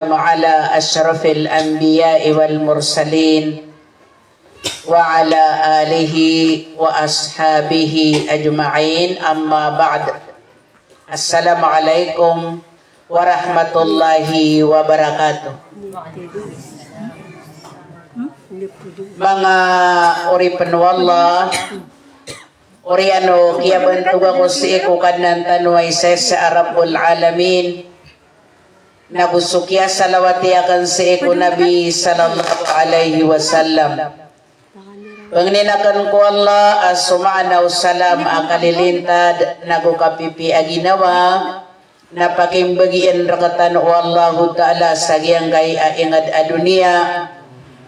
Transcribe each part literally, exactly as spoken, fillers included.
Ala ashrafil anbiya'i wal mursalin wa ala alihi wa ashabihi ajma'in, amma ba'd. Assalamu alaikum warahmatullahi wabarakatuh. Manga oripn o Allah, oriyan o kiyabantoga ko sii ko Kadnan tano a isa a Rabbul Alamin, nago so kiyasalawati akn sii ko Nabi sallallahu alaihi wasallam. Pangnin akn ko Allah a so maana o salam a kalilintad nago kapipiya a ginawa, na pakimbagian rktano o Allahu Ta'ala sa giyangkai a ingd a doniya,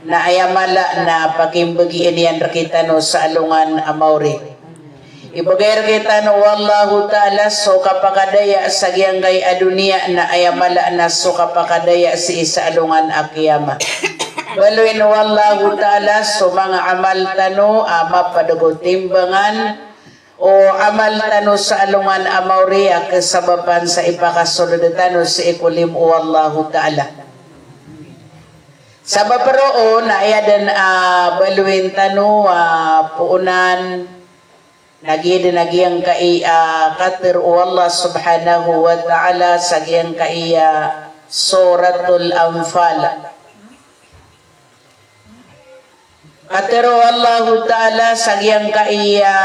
na aya mala na pakimbagian iyan rktano sa alongan a maori. Ibgay rktano o Allahu Ta'ala so kapakadaya sa giyangkai a doniya, na aya mala na so kapakadaya sii sa alongan a kiyama. Baloyn o Allahu Ta'ala so manga amal tano a mapd ko timbangan o amal tano sa alongan a maori a kasabapan sa ipakasold tano sii ko limo o Allahu Ta'ala. Sabap roo na aya dn a baloyn tano a poonan, na giya dn a giyangkai a katharo o Allah subhanahu wa ta'ala sa giyangkai a Suratul Anfal. Katharo o Allahu Ta'ala sa giyangkai a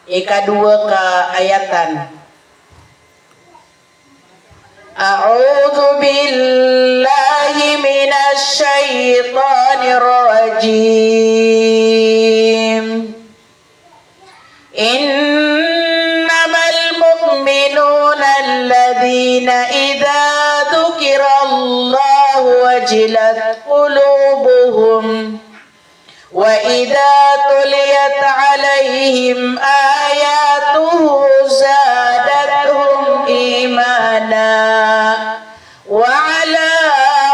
ikadowa ka ayatan. A'udhu billahi minash shaytanir rajim. Innamal mu'minuna alladhina idha dhukirallahu wajilat qulubuhum, wa idha tuliyat alayhim ayatuhu zadathum imana, wa ala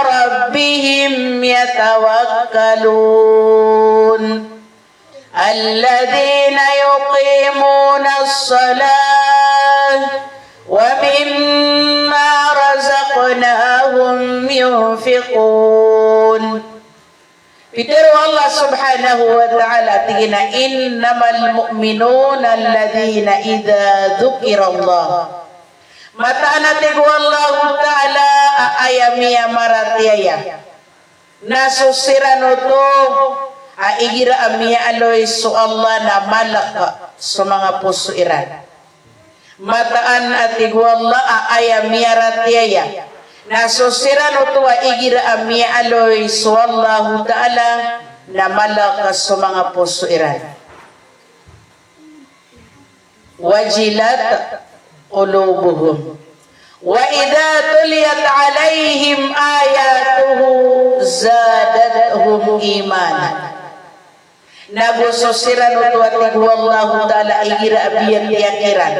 rabbihim yatawakkalun. Alladhina yuqimunas salah wa mimma razaqnahum yunfiqun. Pitharo o Allah subhanahu wa ta'ala, tig iyan a, "Innamal mu'minuna alladhina idha dhukirallah." Mataan a tig o Allahu Ta'ala a aya miyamaratiyaya na so siran oto a igira a miyaaloy so Allah na malk so manga poso iran. Mataan a tig o Allah a aya miyaratiyaya na so siran oto a igira a miyaaloy so Allahu Ta'ala na malk so manga poso iran. Wajilat qulubuhum. Wa idha tuliyat alayhim ayatuhu zadathum imana. Nago so siran oto a tig o Allahu Ta'ala igira a biyatiya kiran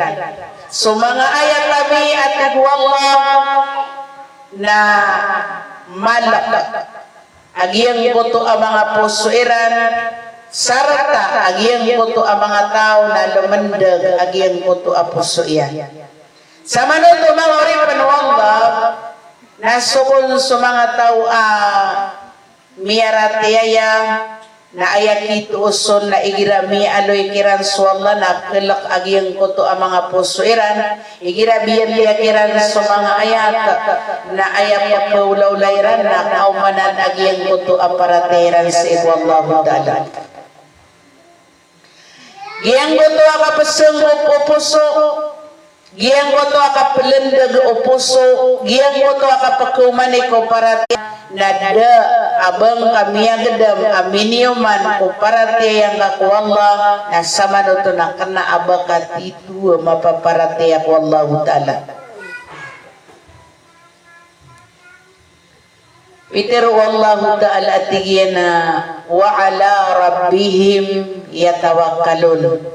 so manga ayat ami a tig o Allah na malk a giyangkoto a manga poso iran, sarta a giyangkoto a manga taw na lmndag a giyangkoto a poso iyan. Samanoto manga oripn o Allah, na so kon so manga taw a miyaratiyaya, na aya kitooson na igira miyaaloy kiran so Allah na klk a giyangkoto a manga poso iran, igira biyatiya kiran so manga ayat, na aya pkhaolaola iran na kaomanan a giyangkoto a paratiyaya iran sii ko Allahu Ta'ala. Giyangkoto a kapsngop o poso, giyangkoto a kaplndg o poso, giyangkoto a kapkhaomani ko paratiyaya, na da a ba ngka miyagdam a miniyoman ko paratiyaya ngka ko Allah, na samanoto na kna a ba ka titho a mapaparatiyaya ko Allahu Ta'ala. Pitharo o Allahu Ta'ala a tig iyan a, "Wa ala rabbihim yatawakkalun."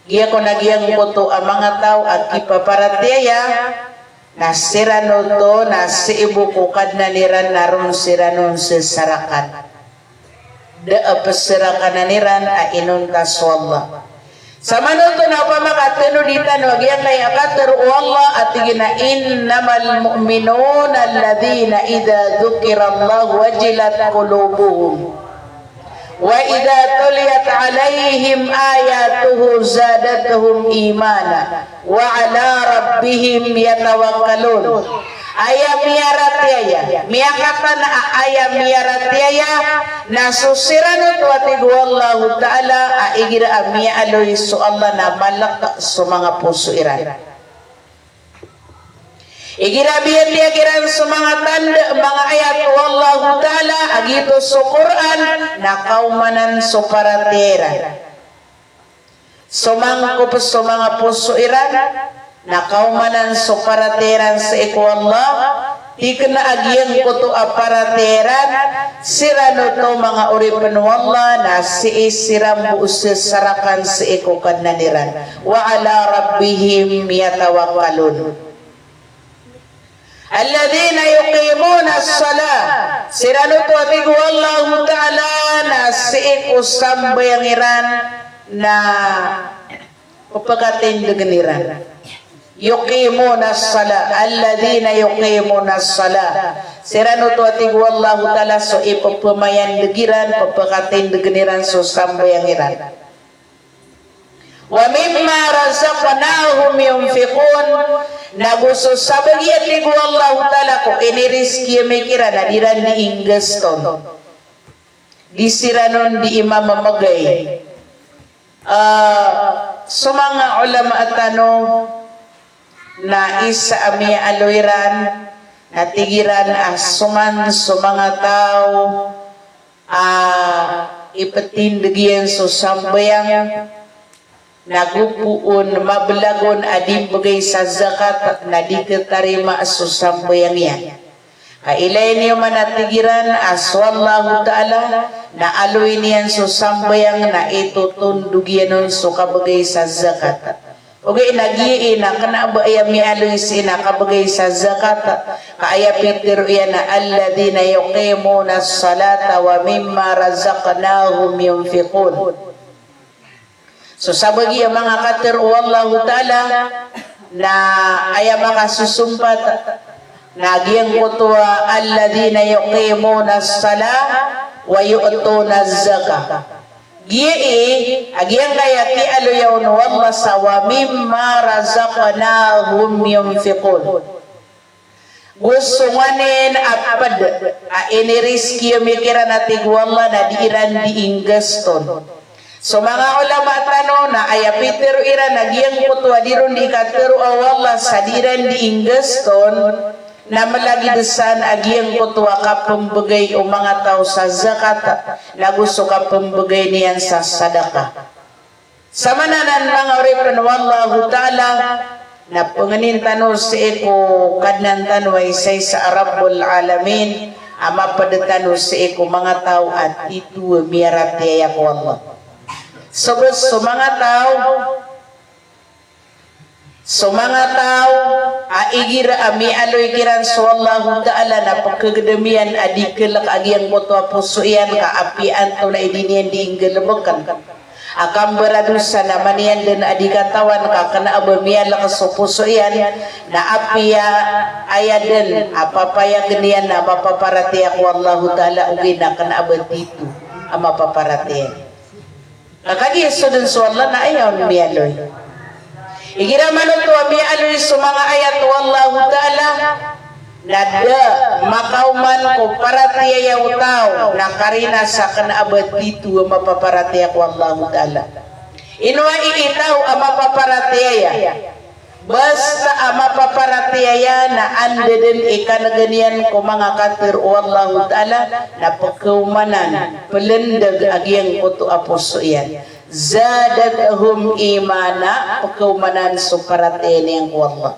Giyakon a giyangkoto a manga taw a kipaparatiyaya, na siran oto na sii bo ko Kadnan iran na ron siran on sasarakan. Da a psarakanan iran a inonta so Allah. Samanoto na opama ka tanodi tano a giyangkaya a katharo o Allah a tig iyan a, "Innamal mu'minuna alladhina idha dhukirallahu wajilat qulubuhum, wa idha tuliyat alaihim ayatuhu zadatuhum imana, wa ala rabbihim yatawakkalun." Aya miyaratiyaya, miyakatana a aya miyaratiyaya, na so siran oto a tig o Allahu Ta'ala a igira a miyaaloy so Allah na malk so manga poso iran. Igira biyatiya kiran so manga tanda, manga ayat o Allahu Ta'ala, a giyoto so Qur'an, na kaomanan so paratiyaya iran. So mangkop so manga poso iran, na kaomanan so paratiyaya iran sii ko Allah, tig iyan a giyangkoto a paratiyaya iran, siran oto manga oripn o Allah, na sii siran bo sasarakan sii ko Kadnan iran. Wa ala rabbihim yatawakkalun. Alladhina yuqimuna as-salah. Siran oto a tig o Allahu Ta'ala na sii ko sambayang iran na pphakatindgn iran. Yuqimuna as-salah. Alladhina yuqimuna as-salah. Siran oto a tig o Allahu Ta'ala so ipphmayandg iran, pphakatindgn iran so sambayang iran. Wa mimma razaqnahum yunfiqun. Na go so sabagi a tig o Allahu Ta'ala ko inirizki ami kiran na di iran di inggaston. Di siran on di imamamagay. Ah, so manga ulama tano na isa a miyaaloy iran, na tig iran a so man so manga taw a iptindg iyan so sambayang, na go poon mablag on a di mbgay sa zakat, na di khatarima so sambayang iyan. Ka ilay niyo man a tig iran a so Allahu Ta'ala na aloy niyan so sambayang na itotondog iyan on so kabgay sa zakat. Ogaid na giyai na kna a ba aya miyaaloy sii na kabgay sa zakat, ka aya pitharo iyan na alladhina yuqimuna as-salata wa mimma razaqnahum yunfiqun. So sabagi a manga katharo o Allahu Ta'ala na aya makasosompat na giyangkoto a alladhina yuqimuna as-salah wa yu'tuna az-zakah. Giyai a giyangkaya kiyaaloya on o Allah sa wa mimma razaqnahum yunfiqun. Go so nganin a pd a inirizki ami kiran a tig o Allah na di iran di inggaston. So manga ulama tano na aya pitharo iran a giyangkoto a di ron di katharoa o Allah sa di iran di inggaston, na mlagid san a giyangkoto a kapmbgay o manga taw sa zakat, na go so kapmbgay niyan sa sadaqah. Samanan manga oripn o Allahu Ta'ala, na pangnin tano sii ko Kadnan tano a isaisa a Rabbul Alamin, a mapd tano sii ko manga taw a tito a miyaratiyaya ko Allah. So bs so manga taw, so manga taw a igira a miyaaloy kiran so Allahu Ta'ala na pkhagdam iyan a di khalk a giyangkoto a poso iyan ka apiya antonaa i di niyan di inggalbkn. A kambaradosa na man iyan dn a di katawan ka kna a ba miyalk so poso iyan, na apiya aya dn a papayagn iyan na mapaparatiyaya ko Allahu Ta'ala, ogaid na kna a ba tito a mapaparatiyaya. Ka kagiya so dn so Allah na aya on miyaaloy. Igira man oto a miyaaloy so manga ayat o Allahu Ta'ala, na da makaoman ko paratiyaya o taw, na karina sa kna a ba tito a mapaparatiyaya ko Allahu Ta'ala. Ino a ii taw a mapaparatiyaya? Basta a mapaparatiyaya na anda dn i kan'gn iyan ko manga katharo o Allahu Ta'ala, na pkhaomanan, plndg a giyangkoto a poso iyan. Zadathum imana, pkhaomanan so paratiyaya niyan ko Allah.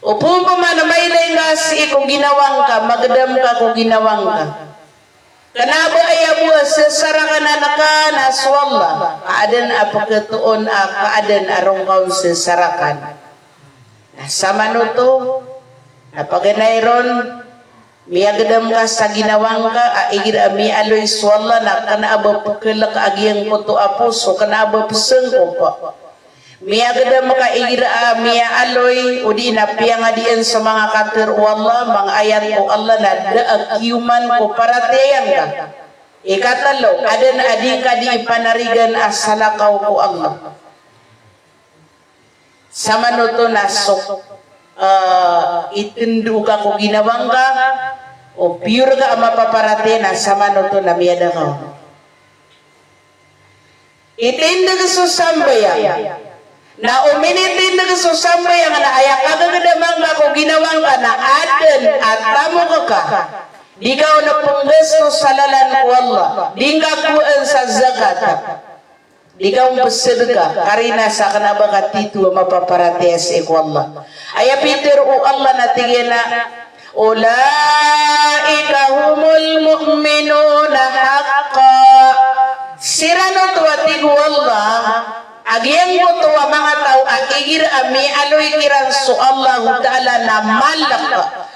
O pman a mailay ngka sii ko ginawa ngka, magdam ka ko ginawa ngka. Kna a ba aya bo a sasarakan angka na so Allah, ka adn a pkhatoon a, ka adn a roo ngka on sasarakan. Na samanoto, na paganay ron, Miyagdam ka sa ginawa ngka a igira a miyaaloy so Allah na kna a ba pkhalk a giyangkoto a poso, kna a ba psngkop. Miyagdam ka igira a miyaaloy odi na piyangadian so manga katharo o Allah, manga ayat o Allah na da a kiyoman ko paratiyaya ngka. Ikatlo, adn a di ngka di ipanarigan a salakaw ko Allah. Samanoto na so, eh, itndo ka ko ginawa ngka, o pure ka a mapaparatiyaya na samanoto na miyada ka on. Itindg so sambayang. Na o minitindg so sambayang na aya kagagdama ngka ko ginawa ngka na adn a tamok ka. Di ka on pnggasto sa lalan o Allah. Di ngka kowaan sa zakat. Di ka on psadka, karina sa kna a ba ka titho a mapaparatiyaya sii ko Allah. Aya pitharo o Allah na tig iyan a, "Ulaika humul mu'minuna haqqa." Siran oto a tig o Allah, a giyangkoto a manga taw a igira a miyaaloy kiran so Allahu Ta'ala na malk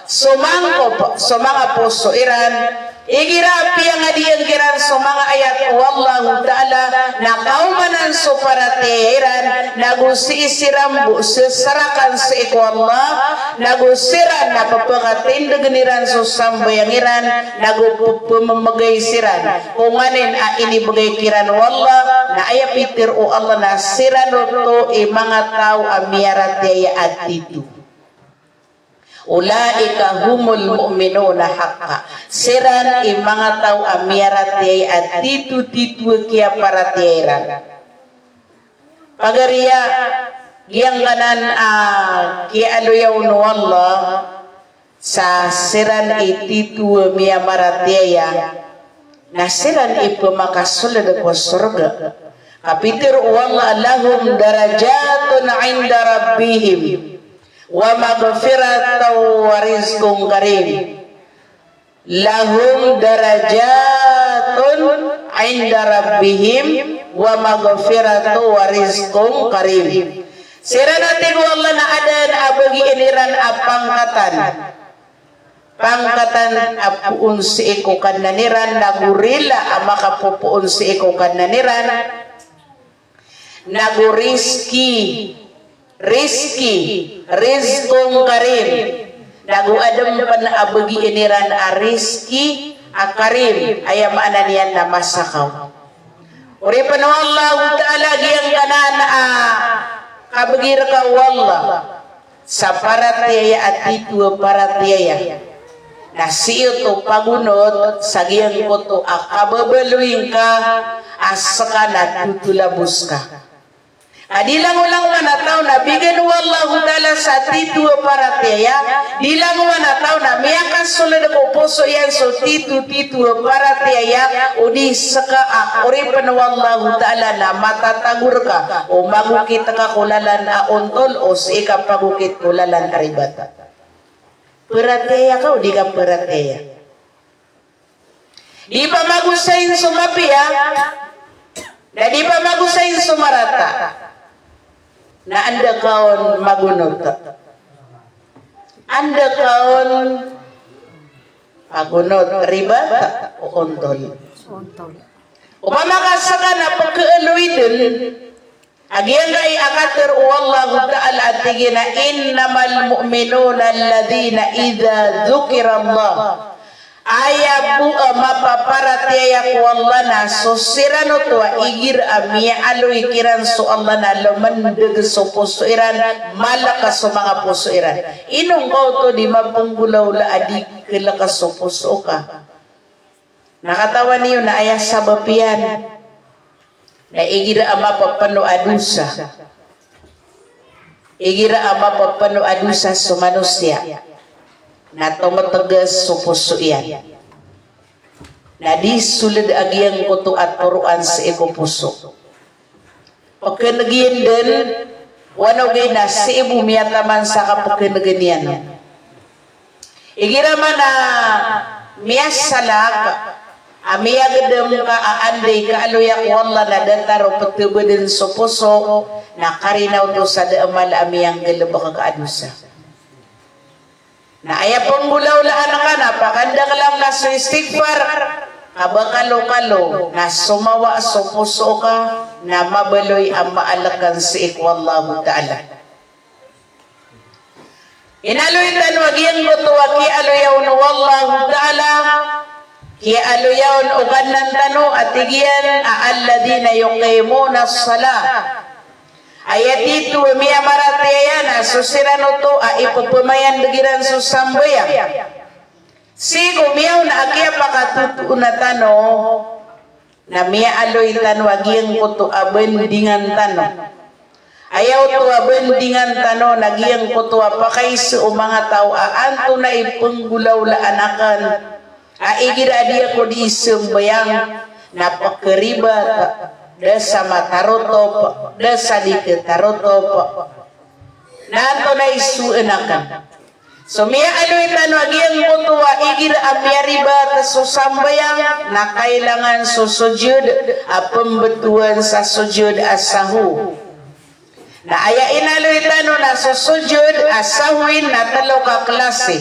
so mangkop so manga poso iran. Igira a piyangadian kiran so manga ayat o Allahu Ta'ala, na kaomanan so paratiyaya iran, nago sii siran bo sasarakan sii ko Allah, nago siran na pphakatindgn iran so sambayang iran, nago pphamamgay siran ko nganin a inibgay kiran o Allah, na aya pitharo o Allah na siran oto i manga taw a miyaratiyaya a titho. Ulaika humul mu'minuna haqqa. Siran i manga taw a miyaratiyaya a titho-titho a kiyaparatiyaya iran. Pagariya, giyangkanan a kiyaaloya on o Allah sa siran i titho a miyamaratiyaya, na siran i pmakasold ko sorga. Kapitharo o Allah, "Lahum darajatun inda rabbihim." Wa maghfiratan wa rizqun karim. Lahum darajatun inda rabbihim wa maghfiratu wa rizqun karim. Siran a tig o Allah na adn a bagian iran a pangkatan. Pangkatan a poon sii ko Kadnan iran, nago rila a makapopoon sii ko Kadnan iran. Nago rizki, rizki, rizqun karim. Nago adn pn a bagian iran a rizki a karim, aya maana niyan na masakaw. Oripn o Allahu Ta'ala giyangkanan a kabagi rka o Allah sa paratiyaya a titho a paratiyaya. Na sii oto pagonot sa giyangkoto a kababaloy ngka a ska na totolabos ka. A di langolangon a taw na bigan o Allahu Ta'ala sa titho a paratiyaya, di langowan a taw na miyakasold ko poso iyan so titho-titho a paratiyaya, odi ska a oripn o Allahu Ta'ala na matatago rka o magokit ka ko lalan a ontol o sii ka pagokit ko lalan a ribat. Paratiyaya ka o di ka paratiyaya? Di pamagosayn so mapiya, na di pamagosayn so marata. Na anda ka on magonot? Anda ka on magonot, ribat o ontol? Ontol. Opama ka ska na pkhaaloy dn, a giyangkai a katharo o Allahu Ta'ala a tig iyan a, "Innamal mu'minuna alladhina idha dhukirallah." Aya bo a mapaparatiyaya ko Allah na so siran oto a igira a miyaaloy kiran so Allah na lmndg so poso iran, malk so manga poso iran. Ino ngka oto di mapnggolawla a di klk so poso ka? Na katawan iyo na aya sabap iyan na igira a mapapano a dosa, igira a mapapano a dosa so manosiya, na tomtgs so poso iyan. Na di sold a giyangkoto a toroan sii ko poso. Pkneg iyan dn, o ano gii na sii bo miyataman sa kapkneg iyan. Igira man a miyasalak a miyagdam ka a anda i kaaloya ko Allah na datar o ptbdn so poso, na karina oto sa da a mala a miyanggalbk ka a dosa. Na aya penggolawlaan ka na pakandakl angka so istighfar, ka ba kalokalo na somawa so poso ka, na mabaloy a maalkan sii ko Allahu Ta'ala. Inaloy tano a giyangkoto a kiyaaloya on o Allahu Ta'ala, kiyaaloya on o Kadnan tano a tig iyan a alladhina yuqimuna as-salah. Aya tito a miyamaratiyaya na so siran oto a ipephamayandg iran so sambayang. Sii ko miyaona a kiyapakatotoona tano, na miyaaloy tano a giyangkoto a bandingan tano. Aya oto a bandingan tano na giyangkoto a pakaiza o manga taw a antonaa i penggolawlaan akn a igira a di ako dii sambayang, na pekeribat, da sa matarotop, da sa di ketarotop. Na antonaa i sowaan akn. So miyaaloy tano a giyangkoto a igira a miyaribat so sambayang na kailangan so sujud a pembetowan sa sujud a sahw. Na aya inaloy tano na so sujud a sahwi na telo ka klasi.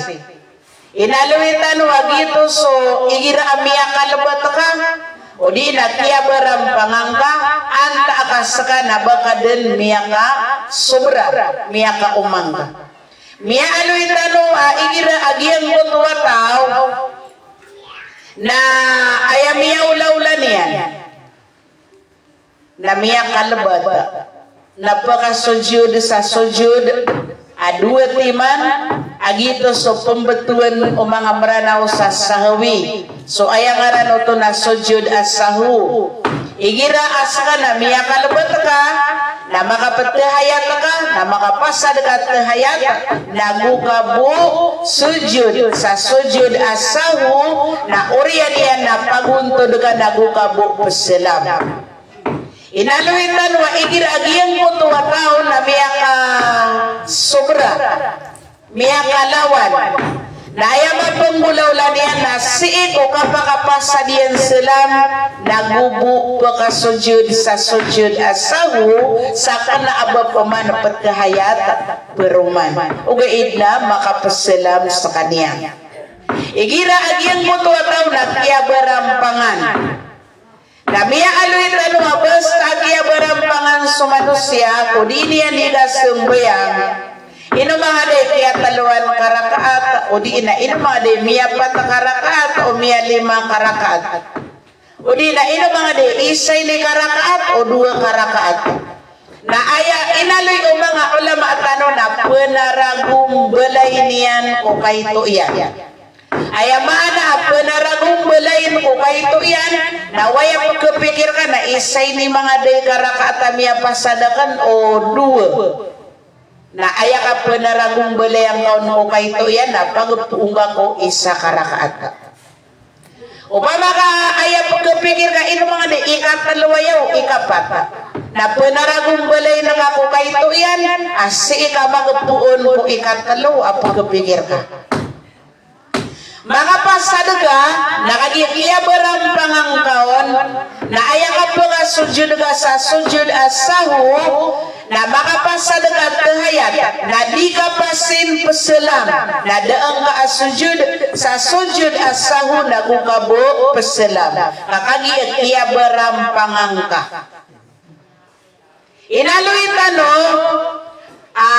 Inaloy tano a giyoto so igira a miyakalebat ka, odi na kiyabarampangan ka, antaa ka seka na ba ka den miyakasobra, miyakaoma ngka. Miyaaloy tano a igira a giyangkoto a taw na aya miyaolaola niyan na miyakalebat na pekasujud sa sujud a dowa timan, a giyoto so pembetowan o manga Meranaw sa sahwi. So aya ngaran oto na sujud a sahw. Igira a seka na miyakalebat ka, na makapetahayat ka, na makapasad ka tahayat, na go ka bo sujud sa sujud a sahw, na oriyan iyan na pagontod ka na go ka bo peselam. Inaloy tano a igira a giyangkoto a taw na miyakasobra, miyakalawan. Na aya mapenggolawla niyan na sii ko kapakapasad iyan selam, na go bo pekasujud sa sujud a sahw, sa kena a ba peman petahayat peroman. Ogaid na makapeselam sekaniyan. Igira a giyangkoto a taw na kiyabarampangan. Na miyaaloy tano a basta kiyabarampangan so manosiya ko di niyan dii kasambayang, ino manga di kiyatalowan ka rakaat, odi na ino manga di miyapat ka rakaat, o miyalima ka rakaat, odi na ino manga di isa ini ka rakaat, o dowa ka rakaat. Na aya inaloy o manga olama tano na penaragombalayin iyan ko kaito iyan. Aya maana a penaragombalayin ko kaito iyan, na o aya pekepikir ka na isa ini manga di ka rakaat a miyapasad aken o dowa. Na aya kapenaragombalayan ka on ko kaito iyan na pagepoon ka ko isa ka rakaat. Opama ka aya pekepikir ka ino manga di ikatelo aya o ikapat. Na penaragombalayin ka ko kaito iyan, a sii ka magepoon ko ikatelo a pekepikir ka. Makapasad ka, na kagiya kiyabarampangan ka on, na aya kapekasujud ka sa sujud a sahw, na makapasad ka tahayat, na di ka pasin peselam, na da angka a sujud sa sujud a sahw na go ka bo peselam. Ka kagiya kiyabarampangan ka. Inaloy tano a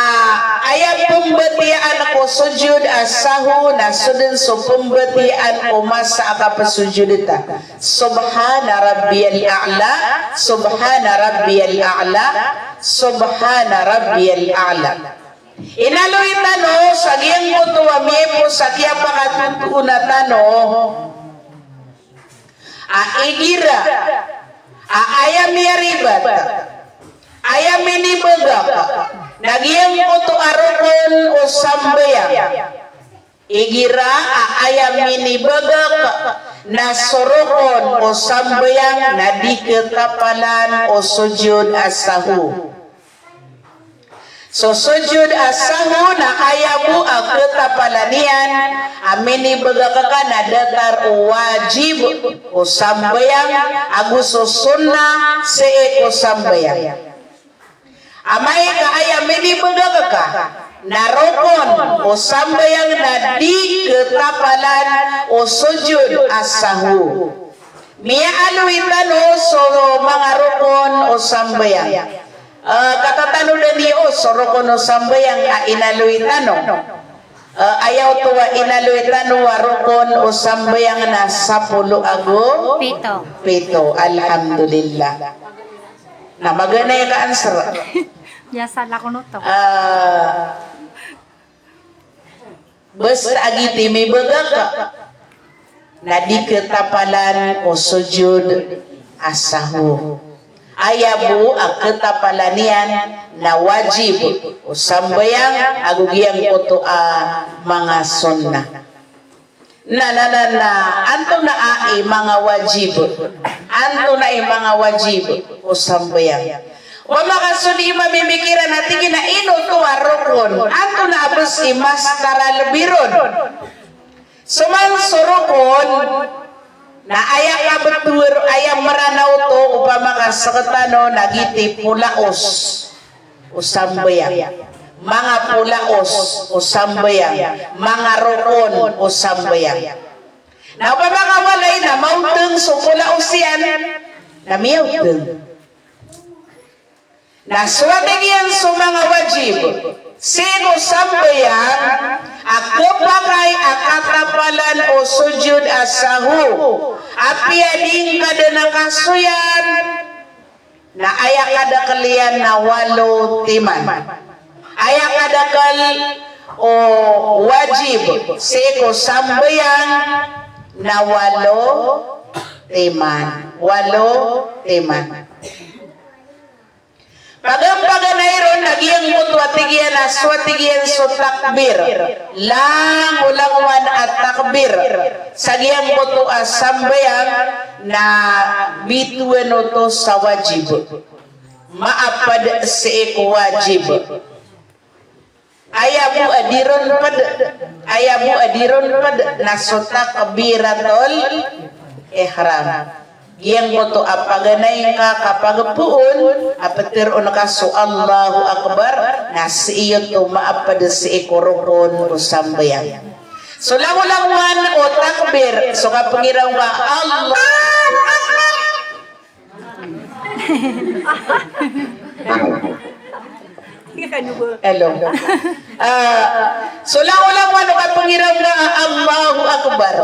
aya pembatiyaan ko sujud a sahw na so den so pembatiyaan ko masa a kapesujud ta. Subhana rabbiyal a'la, subhana rabbiyal a'la, subhana rabbiyal a'la. Inaloy tano sa giyangkoto a miyaipos a kiyapakatotoona tano a igira a aya miyaribat, aya minibegak na giyangkoto a rokon o sambayang. Igira a aya minibegak na so rokon o sambayang na di ketapalan o sujud a sahw. So sujud a sahw na aya bo a ketapalan iyan a minibegak ka na datar o wajib o sambayang ago so sunnah sii ko sambayang. Amay ka aya minibegak ka Na rokon o sambayang na di ketapalan o sujud a sahwi. Miyaaloy tano so manga rokon o sambayang. Eh, katatanodan iyo so rokon o sambayang a inaloy tano. Eh, aya oto a inaloy tano a rokon o sambayang na sapolo ago pito. Pito. Alhamdulillah. Na maganay ka answer. Biyasa la kono to. Ah, basta a giti mibagak na di ketapalan o sujud a sahwi. Aya bo a ketapalan iyan na wajib o sambayang ago giyangkoto a manga sunnah. Na, na, na, na, antonaa i manga wajib? Antonaa i manga wajib o sambayang? Opama ka so di imam i mikiran a tig iyan a ino oto a rokon, antonaa bes i mas taralbi ron? So man so rokon, na aya kabetowan, aya Meranaw oto, opama ka sektano na giti polaos o sambayang. Manga polaos o sambayang. Manga rokon o sambayang. Na opama ka walay na maoteng so polaos iyan, na miyaoteng. Na so a tig iyan so manga wajib sii ko sambayang a kepakay a katapalan o sujud a sahwi. Apiya di ngka den a kasoyan, na aya kadakel iyan na walo timan. Aya kadakel o wajib sii ko sambayang na walo timan. Walo timan. Pagampaganay ron na giyangkoto a tig iyan a so a tig iyan so takbir. Langolangowan a takbir sa giyangkoto a sambayang na bitowan oto sa wajib. Maaped sii ko wajib. Aya bo a di ron ped, aya bo a di ron ped na so takbiratul ihram. Giyangkoto a paganay ngka ka pagpoon a peteroon ka so Allahu Akbar, na sii oto maaped sii ko rokon o sambayang. So langolangowan o takbir, so kapengiraw ngka Allahu Akbar. Hello. Ah, so langolangowan o kapengiraw ngka a Allahu Akbar.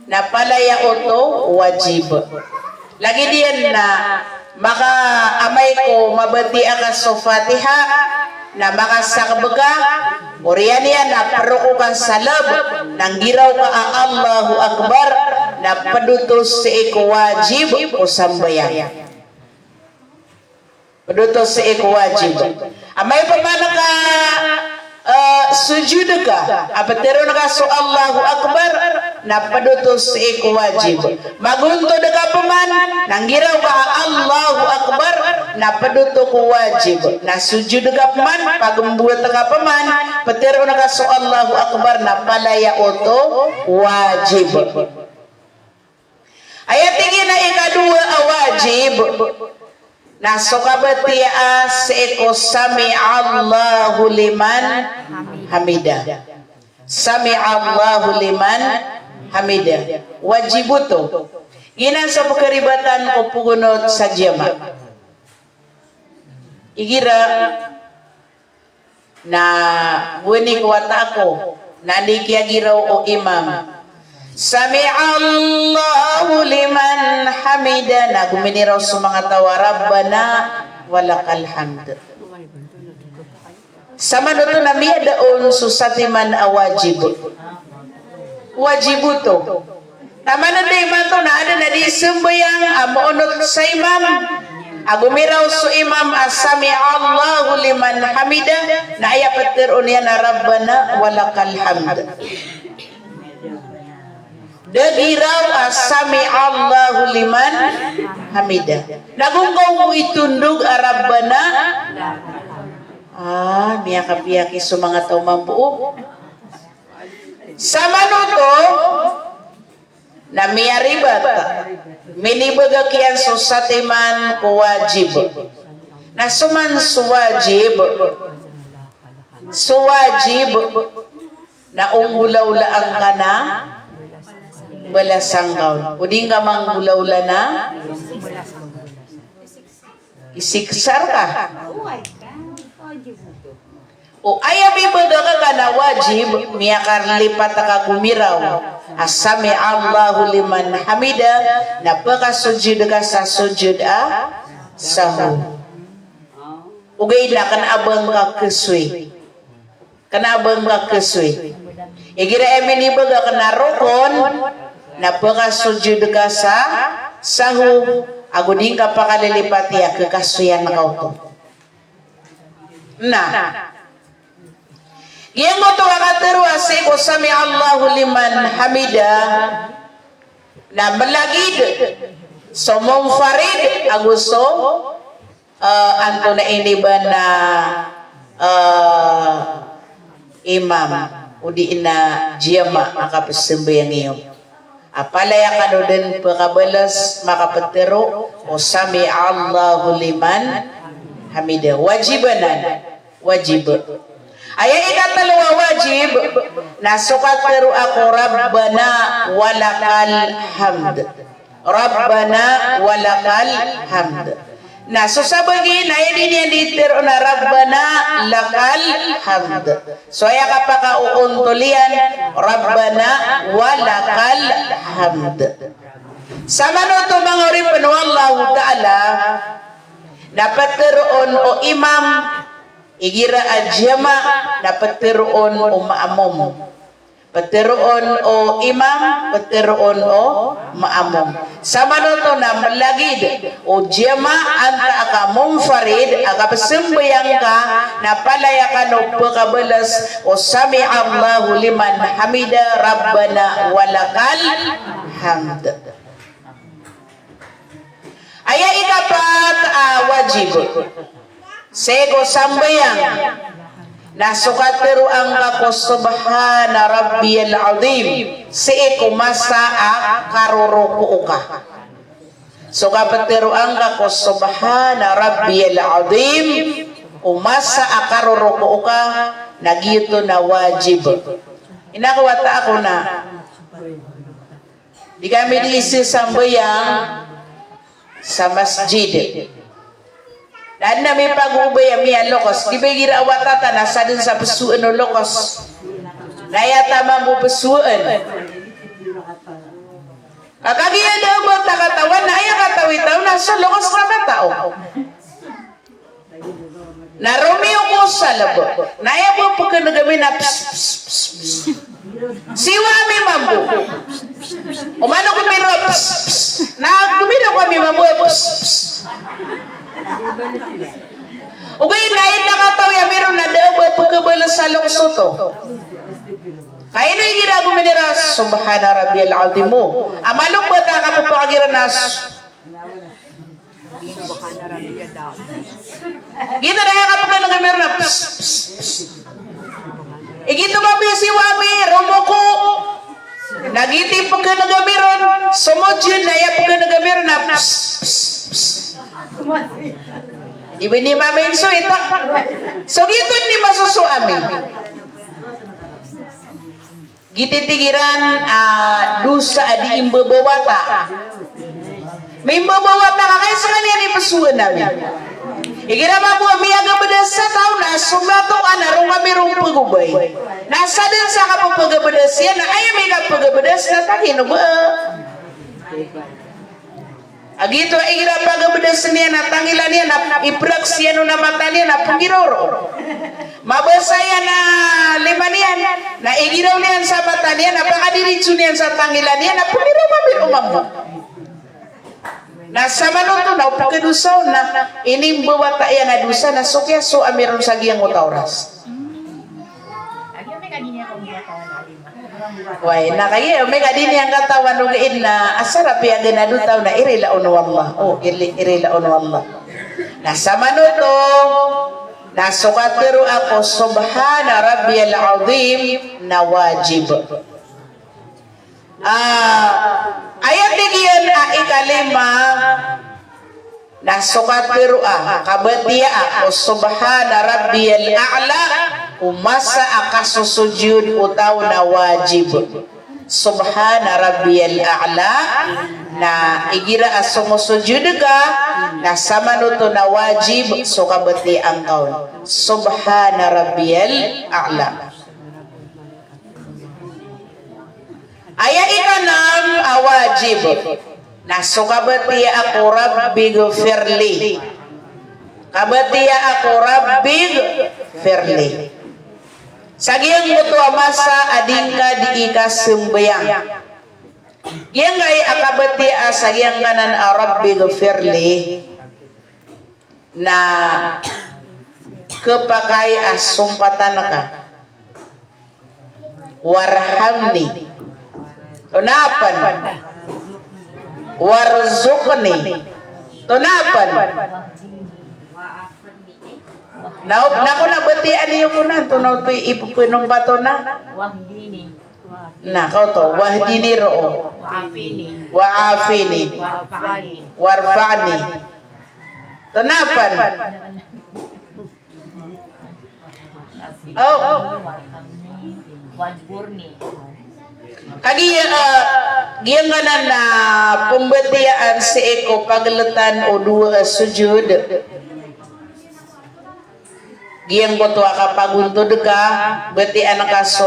Na palaya oto wajib. Lagid iyan na maka amay ko mabatiya ka so Fatiha, na makasakeb ka, oriyan iyan na peroko ka sa leb, na nggiraw ka a Allahu Akbar, na ped oto sii ko wajib o sambayang. Ped oto sii ko wajib. Amay pman ka, eh, sujud ka, a peteroon ka so Allahu Akbar, na ped oto sii ko wajib. Magontod ka pman, na nggiraw ka a Allahu Akbar, na ped oto ko wajib. Na sujud ka pman, pagembuwet ka pman, peteroon ka so Allahu Akbar, na palaya oto wajib. Aya tig iyan a ikadowa a wajib, na so kabatiyaa sii ko sami'allahu liman hamidah. Sami'allahu liman hamidah. Wajib oto. Giyanan so pekeribatan ko pogonot sa jama. Igira na gowani ko wata ako, na di kiyagiraw o imam. Sami'allahu liman hamidah, na gominiraw so manga taw a Rabbana walakal hamd. Samanoto na miyada on so satiman a wajib. Wajib oto. Taman a di imanto na aden a di sambayang a maonot sa imam. Ago miraw so imam a sami'allahu liman hamidah, na aya peteroon iyan a Rabbana walakal hamd. Da giraw a sami'allahu liman hamidah. Na go ngka oto itondog a Rabbana. Ah, miyakapiyaki so manga taw mambo. Samanoto na miyaribat, minibagak iyan so satiman ko wajib. Na so man so wajib, So wajib na o nggolawlaan ka na balasangka on. O di ngka manggolawla na isiksa rka. O aya mibagak ka na wajib, miyakarlipat ka gomiraw a sami'allahu liman hamidah, na pkasujud ka sa sujud a sahw. Ogaid na kna a ba ngka khasoy. Kna a ba ngka khasoy. Igira aya minibagak na rokon, na pkasujud ka sa sahw, ago di ngka pakalilipati a khakhasoyan ka oto. Na giyangkoto a katharo a sii ko sami'allahu liman hamidah, na mlagid so munfarid ago so, eh, antonaa ini ba na, eh, imam, o di na jama a kapzambayang iyo. A palaya kano dn pkhabalas makaptharo o sami'allahu liman hamidah. Wajib anan. Wajib. Aya ikatlo a wajib na so katharo a ko Rabbana walakal hamd. Rabbana walakal hamd. Na so sabagi na aya dn iyan di tharoon a Rabbana lakal hamd. So aya kapakaontol iyan, Rabbana walakal hamd. Samanoto manga oripn o Allahu Ta'ala, na ptharoon o imam, igira a jama, na ptharoon o ma'mum. Ptharoon o imam, ptharoon o ma'mum. Samanoto na mlagid o jama antaa ka munfarid a kapzambayang ka, na palaya kano pkhabalas o sami'allahu liman hamidah, Rabbana walakal hamd. Aya ikapat a wajib sii ko sambayang na so katharo angka ko subhana rabbiyal azim sii ko masa a karorokoo ka. So kaptharo angka ko subhana rabbiyal azim ko masa a karorokoo ka, na giyoto na wajib. Ina ko wata ako na di kami di isa sambayang sa masjid. Na adn a mipagobay a miyalokos, di ba igira a wata ta na sadn sa psoon o lokos. Na aya ta mambo psoon. Ka kagiya da a ba ta katawan, na aya katawi taw na so lokos na matao. Na romiyokos sa lb. Na aya bo pkneg ami na ps, ps, ps, ps. Siwa ami mambo. Oman o gomiro a ps, ps. Na gomiro ko ami mambo a ps, ps. Ogaid na aya katawi ami ron na da a ba pkhabalas sa lokos oto. Ka ino igira gomiro a subhana rabbiyal azim o. A malo ba ta kapapakagira na s- Giyoto na aya kapkneg ami ron na ps, ps, ps. Igira mambo siwa ami romoko. Na giyoto i pkneg ami ron, so mojin na aya pkneg ami ron na ps, ps, ps. Di ba ini mambo insoy ta. So giyoto ini masoso ami. Giyoto i tig iran a dosa a di imbabawata. Mimbabawata ka kay skaniyan i psoon ami. Igira mambo a miyagabdas sa taw na so matoan a roo kami ron pagobay. Na sadn sa kapphagabdas iyan na aya mikapagabdas na tangin o ba. A giyoto a igira pagabdas niyan a tangila niyan a ipraks iyan on a mata niyan a pnggiraw roo. Mabasa iyan a lima niyan na igiraw niyan sa mata niyan a pakadiritso niyan sa tangila niyan a pnggiraw mambo o mambo. Na samanoto na o pkhadosa on na inimbawata iyan a dosa na so kiyasowa ami ron sa giyangkoto a oras. Way, na kagiya, miyakadini angkatawan o gaid na asar a piyaganad o taw na irila on o Allah. O, ili-, irila on o Allah. Na samanoto, na so katharo a ko subhana rabbiyal azim na wajib. Ah, aya tig iyan a ikalima, Na so katero a kabatiya a ko subhana rabbiyal a'la ko masa a kasosojod o taw na wajib. Subhana rabbiyal a'la. Na igira a somosojod ka, na samanoto na wajib so kabatiya angka on. Subhana rabbiyal a'la. Aya ikanam a wajib na so kabatiya a ko Rabbighfirli. Kabatiya a ko Rabbighfirli. Sa giyangkoto a masa a di ngka di ikasambayang. Giyangkai a kabatiya a sa giyangkanan a Rabbighfirli na khapakay a sompatan ka. Warhamni. Tonaa pn? Warzuqni. Tonaa pn? Na, na ko na batiya niyo ko na, tonaa oto i ipphnompat on na? Na, kaoto, wahdini roo. Wa afini. Warfa'ni. Tonaa pn? Oh. Kagiya, ah, giyangkanan a pmbatiyaan sii ko pagltan o dowa a sojod. Giyangkoto a kapagontod ka, batiyaan ka so,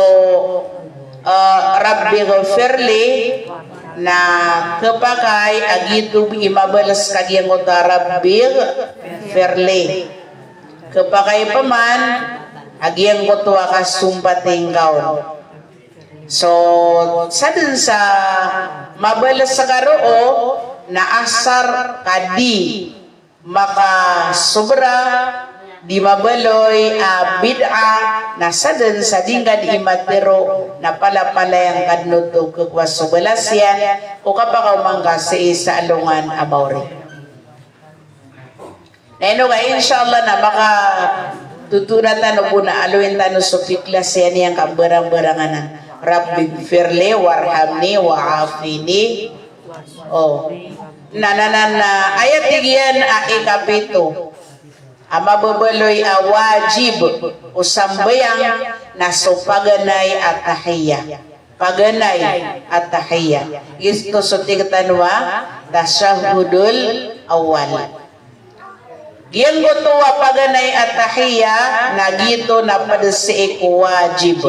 ah, Rabbighfirli, na khapakay a giyoto i mabalas ka giyangkoto a Rabbighfirli. Khapakay pman a giyangkoto a kasompati ngka on. So, sadn sa mabalas ka roo na asar ka di makasobra, di mabaloy a bid'ah, na sadn sa di ngka di matero na palapalaya ngka dn oto khakowaa so balas iyan o kapakaoma ngka sii sa alongan a maori. Na ino ka, insha Allah, na makatotona tano bo na aloyin tano so piklas iyan iyan ka mbarangbarang anan. Rabbighfirli warhamni wa afini. Oh. Na, na, na, na, aya tig iyan a ikapito a mababaloy a wajib o sambayang na so paganay a tahiyya. Paganay a tahiyya. Giyoto so tig tano a tashahhudul awwal. Giyangkoto a paganay a tahiyya na giyoto na pd sii ko wajib.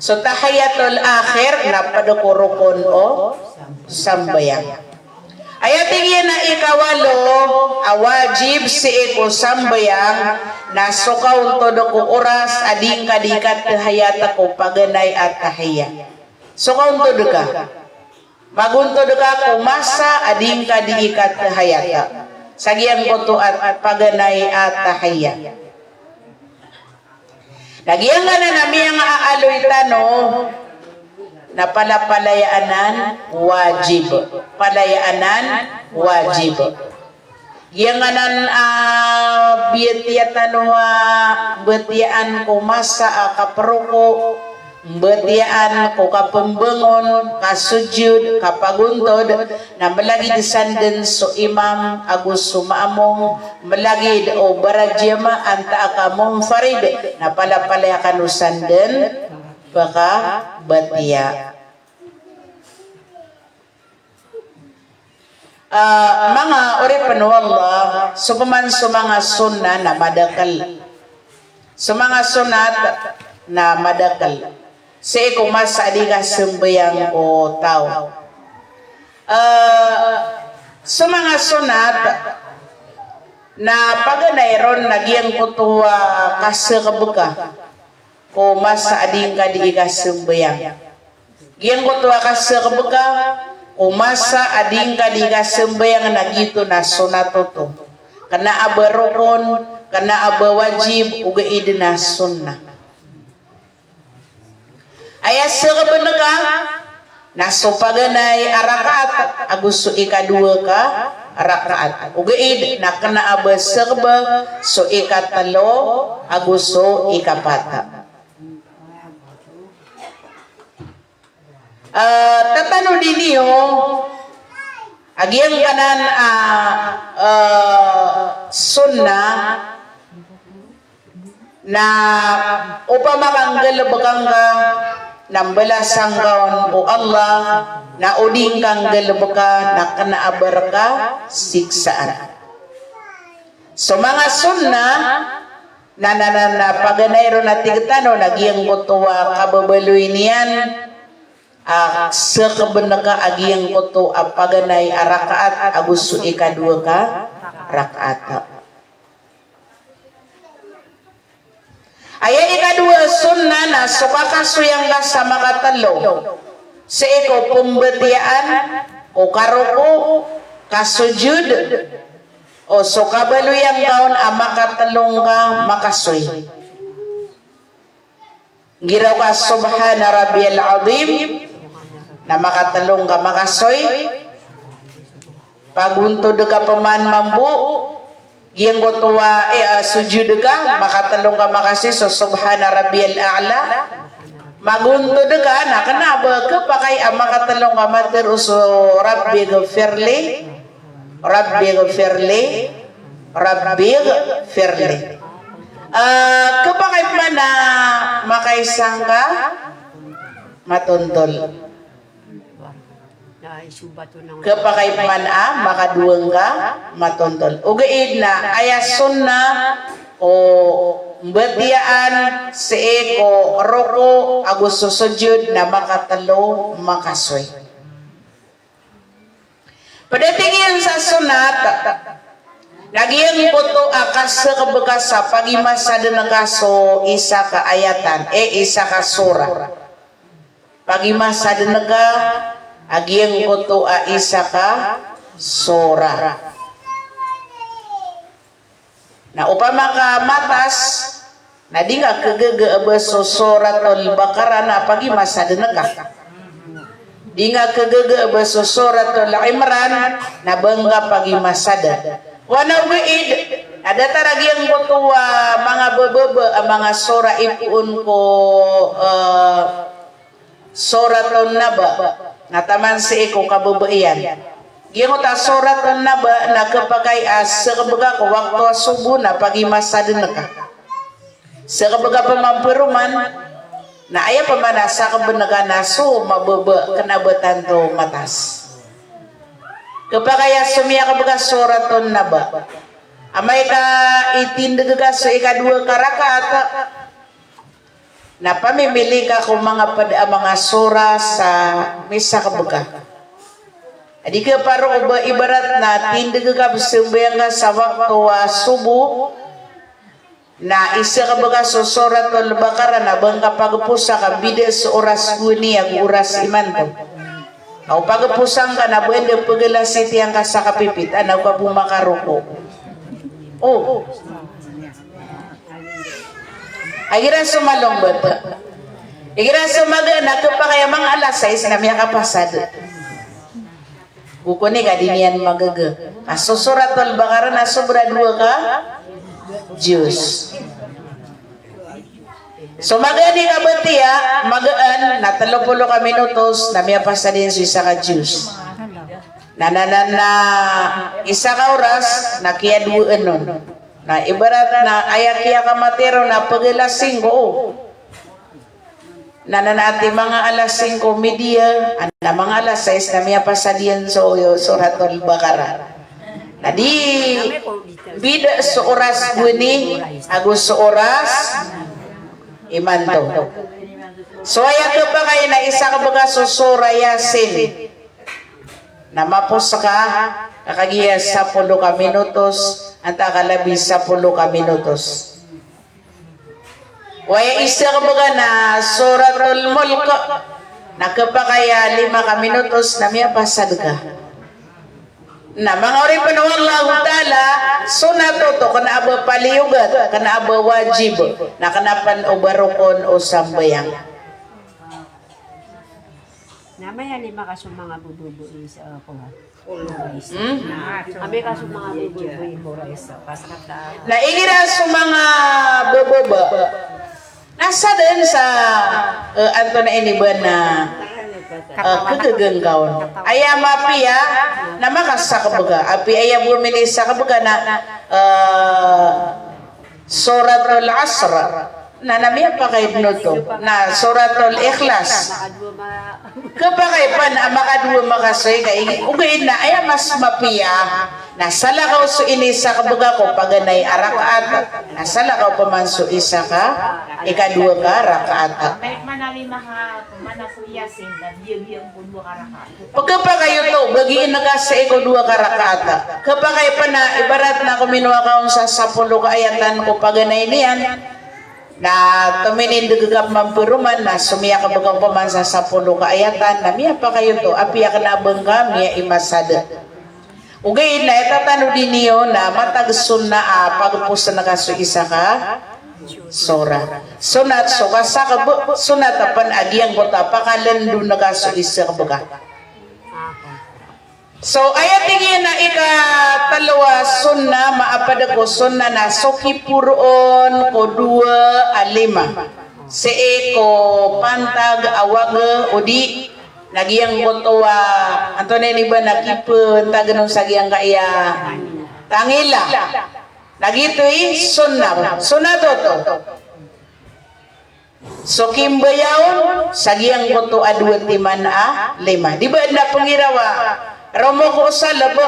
So tahiyyatul akhir na pd ko rokon o sambayang. Aya tig iyan a ikawalo a wajib sii ko sambayang na so kaontod ko oras a di ngka di katahiyat ko paganay a tahiyya. So kaontod ka. Magontod ka ko masa a di ngka di ikatahiyat sa giyangkoto a paganay a tahiyya. Na giyangkanan a miyangaaloy tano na palapalaya anan wajib. Palaya anan wajib. Giyangkanan a biyatiya tano a mbatiyaan ko masa a kaproko, mbatiyaan ko kapmbangon, kasojod, kapagontod, na mlagid san dn so imam ago so maamom, mlagid o barajamaah antaa ka munfarid, na palapalaya kano san dn pakabatiya. Ah, manga oripn o Allah, so pman so manga sunnah na madakl. So manga sunnat na madakl. Sii ko masa a di kasambayang o taw. Ah, so manga sunnat na paganay ron na giyangkoto a kasakbka ko masa a di ngka di kasambayang. Giyangkoto a kasakbka ko masa a di ngka di kasambayang na giyoto na sunnat oto. Kna a ba rokon, kna a ba wajib, ogaid na sunnah. Aya sakbn ka na so paganay a rakaat ago so ikadowa ka rakaat. Ogaid na kna a ba sakb so ikatlo ago so ikapat. Ah, tatanodi niyo A giyangkanan a, eh, sunnah na opama ka nggalbka ngka na mbalasa ngka on o Allah, na o di ngka nggalbka na kna a ba rka siksaan. So manga sunnah na, na, na, na paganay ron a tig tano na giyangkoto a kababaloy niyan a skbn ka a giyangkoto a paganay a rakaat ago so ikadowa ka rakaat. Aya ikadowa a sunnah na so kakasoyan ka sa makatlo. Sii ko pmbatiyaan, ko karoko, kasujud, o so kabaloyan ka on a makatlo ngka makasoy. Giraw ka subhana rabbiyal azim, na makatlo ngka makasoy. Pagontod ka pman mambo, giyangkoto a, eh, ah, sujud ka, makatlo ngka makasoy so subhana rabbiyal a'la. Magontod ka, na kna a ba khapakay a makatlo ngka matharo so Rabbighfirli, Rabbighfirli, Rabbighfirli. Ah, khapakay pman a makaisa ngka matontol. Khapakay pman a makadowa ngka matontol. Ogaid na aya sunnah o mbatiyaan sii ko roko ago so sujud na makatlo makasoy. Pd a tig iyan sa sunnat, na giyangkoto a kaskb ka sa pagimasadn ka so isa ka ayatan, eh, isa ka surah. Pagimasadn ka a giyangkoto a isa ka surah. Na opama ka matas, na di ngka khagaga a ba so Suratul Baqarah na pagimasadn ka. Di ngka khagaga a ba so Suratul Imran na ba ngka pagimasadn. Wana ogaid, na datar a giyangkoto a manga bababa a manga surah ipoon ko, eh, Suratun Naba, na taman sii ko kababa iyan. Giyangkoto a Suratun Naba na khapakay a skb ka ko wakto a sobo na pagimasadn ka. Skb ka pman paroman, na aya pman a skb ka na so mababa kna a ba tanto matas. Khapakay a somiyakb ka Suratun Naba. Amay ka itindg ka so ikadowa ka rakaat, na pamimili ka ko manga pd a manga surah sa misakb ka. Di ka paro o ba ibarat na tindg ka, pzambayang ka sa wakto a sobo, na isakb ka so Suratul Baqarah, na ba ngka pagposa ka bida so oras gowani ago oras imanto. Ka o pagposa ngka na ba anda pglasiti angka sa kapipit, ana ka bo makaroko. O. Igira so malombt. Igira so magaan na khapakay a manga alas sais na miyakapasad. Gokoni ka di niyan magaga. Ka so Suratul Baqarah na sobra dowa ka juz. So magaan i kabatiya, magaan na tlo polo ka minutos na miyapasad iyan so isa ka juz. Na, na, na, na isa ka oras na kiyadowaan on. Na ibarat na aya kiyakamatero na pag alas singko, o. Na, na, na ati manga alas singko media, na manga alas sais na miyapasad iyan so, so Suratul Baqarah. Na di bida so oras gowani ago so oras imanto. So aya khapakay na isakb ka so Surah Yasin. Na mapos ka, ka kagiya sapolo ka minutos, antaa ka labi sapolo ka minutos. Oway, isakb ka na Suratul Mulk, na khapakay a lima ka minutos na miyapasad ka. Na manga oripn o Allahu Ta'ala, sunnat oto, kna a ba paliyogat, kna a ba wajib, na kna pn o ba rokon o sambayang. Na amay a lima ka so manga bababa i isa, ah, ko. Hmm? Amay ka so manga bababa i isa. Na igira so manga bababa. Na sadn sa, eh, antonaa ini ba na Ah, kegegengkaon. Aya mapiya na makasakbega. Apiya aya bo minisakbega na, ah, Suratul Asr. Na, na miyapakay dn oto. Na Suratul Ikhlas. Kepakay pn a makadowa makasoy ka igi. Ogaid na aya mas mapiya na salakaw so inisakbega ko paganay a rakaat. Na salakaw pman so isa ka ikadowa ka rakaat. Pekepakay oto, bagiin ka sii ko dowa ka rakaat. Kepakay pn a ibarat na kominowa ka on sa sapolo ka ayatan ko paganay niyan. Na tominindeg ka pman peroman, na somiyakbeg ka pman sa sapolo ka ayatan, na miyapakay oto, apiya kena a ba ngka miyaimasa da. Ogaid na aya tatanodi niyo na matag sunnah a pagposen ka so isa ka surah. Sunnat so kasakb, sunnat pn a giyangkoto a pakalendon ka so isa ka bega. So, aya tig iyan a ikatelo a sunnah, maapad ko sunnah na so kiporoon ko dowa a lima. Sii ko pantag a wag odi na giyangkoto a, antonaa ini ba na kipantag on sa giyangkaya tangila. Na giyoto i sunnah, sunnat oto. So kimbayawn sa giyangkoto a dowa timan a lima. Di ba anda penggiraw a romoko sa lebo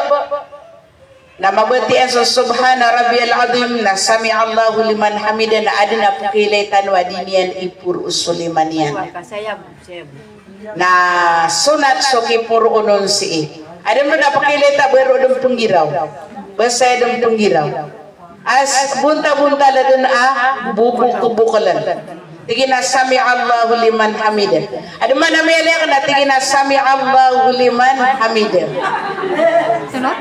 na mabatiya so Subhana Rabbiyal Azim na Sami'allahu liman hamidah na aden a pekhailay tano a di niyan iporo so lima niyan. Na sunnat so kiporoon on sii. Aden a pekhailay ta ba roo den penggiraw. Ba saya den penggiraw. As bonta-bontal den a bobok-bokelen. Tig iyan a Sami'allahu liman hamidah. Aden a miyalek na tig iyan a Sami'allahu liman hamidah. Sunnat?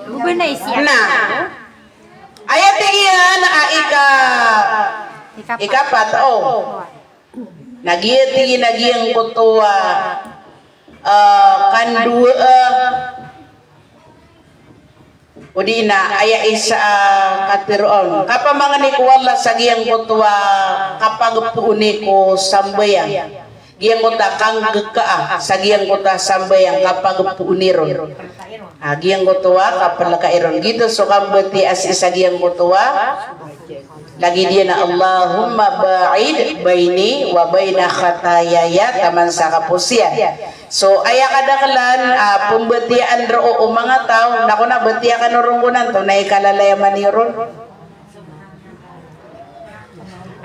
Bukan na isi. Na. Aya tig iyan a ika, ikapat. Ikapat, o. Na giya tig iyan a giyangkoto a, ah, kandowa, ah, odi na aya isa, ah, kateroon. Kapamangni ko Allah sa giyangkoto a kapagpooni ko sambayang. Giyangkoto a kanggeka, ah, sa giyangkoto a sambayang kapagpooni ron. Ah, giyangkoto a kapelkai ron. Giyoto so kambatiya sii sa giyangkoto a lagid iyan a Allahumma ba'id baini wa baina khatayaya taman sa kaposiyan. So, aya kadakelan, ah, pembatiyaan roo o manga taw, na ko na batiya kano ron ko nan to, na ikalalayaman iyo ron.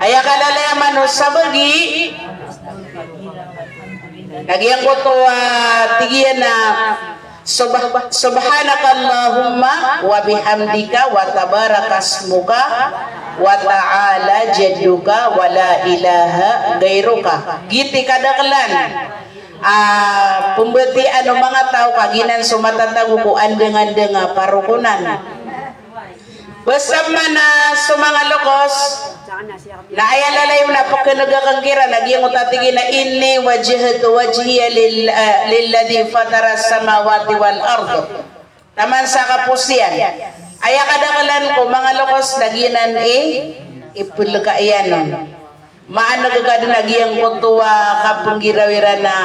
Aya kalalayaman o sabagi, na giyangkoto a tig iyan a, Subh-, subhanakallahumma wa bihamdika wa tabarakasmuka wa ta'ala jadduka wa la ilaha ghairuka. Giyoto i kadakelan a pembatiyaan o manga taw ka giyanan so matatago ko andang-andang a parokonan. Basta man a so manga lokes, na aya lalayon a pekeneg aken kiran a giyangkoto a tig iyan a, "Inni wajjahtu wajhiya lil-, eh, lilladhi fataras samawati wal ard." Taman sa kaposiyan. Aya kadakelan ko manga lokes na giyanan i, ipeleka iyan on. Maana ka den a giyangkoto a kapenggiraw iran a,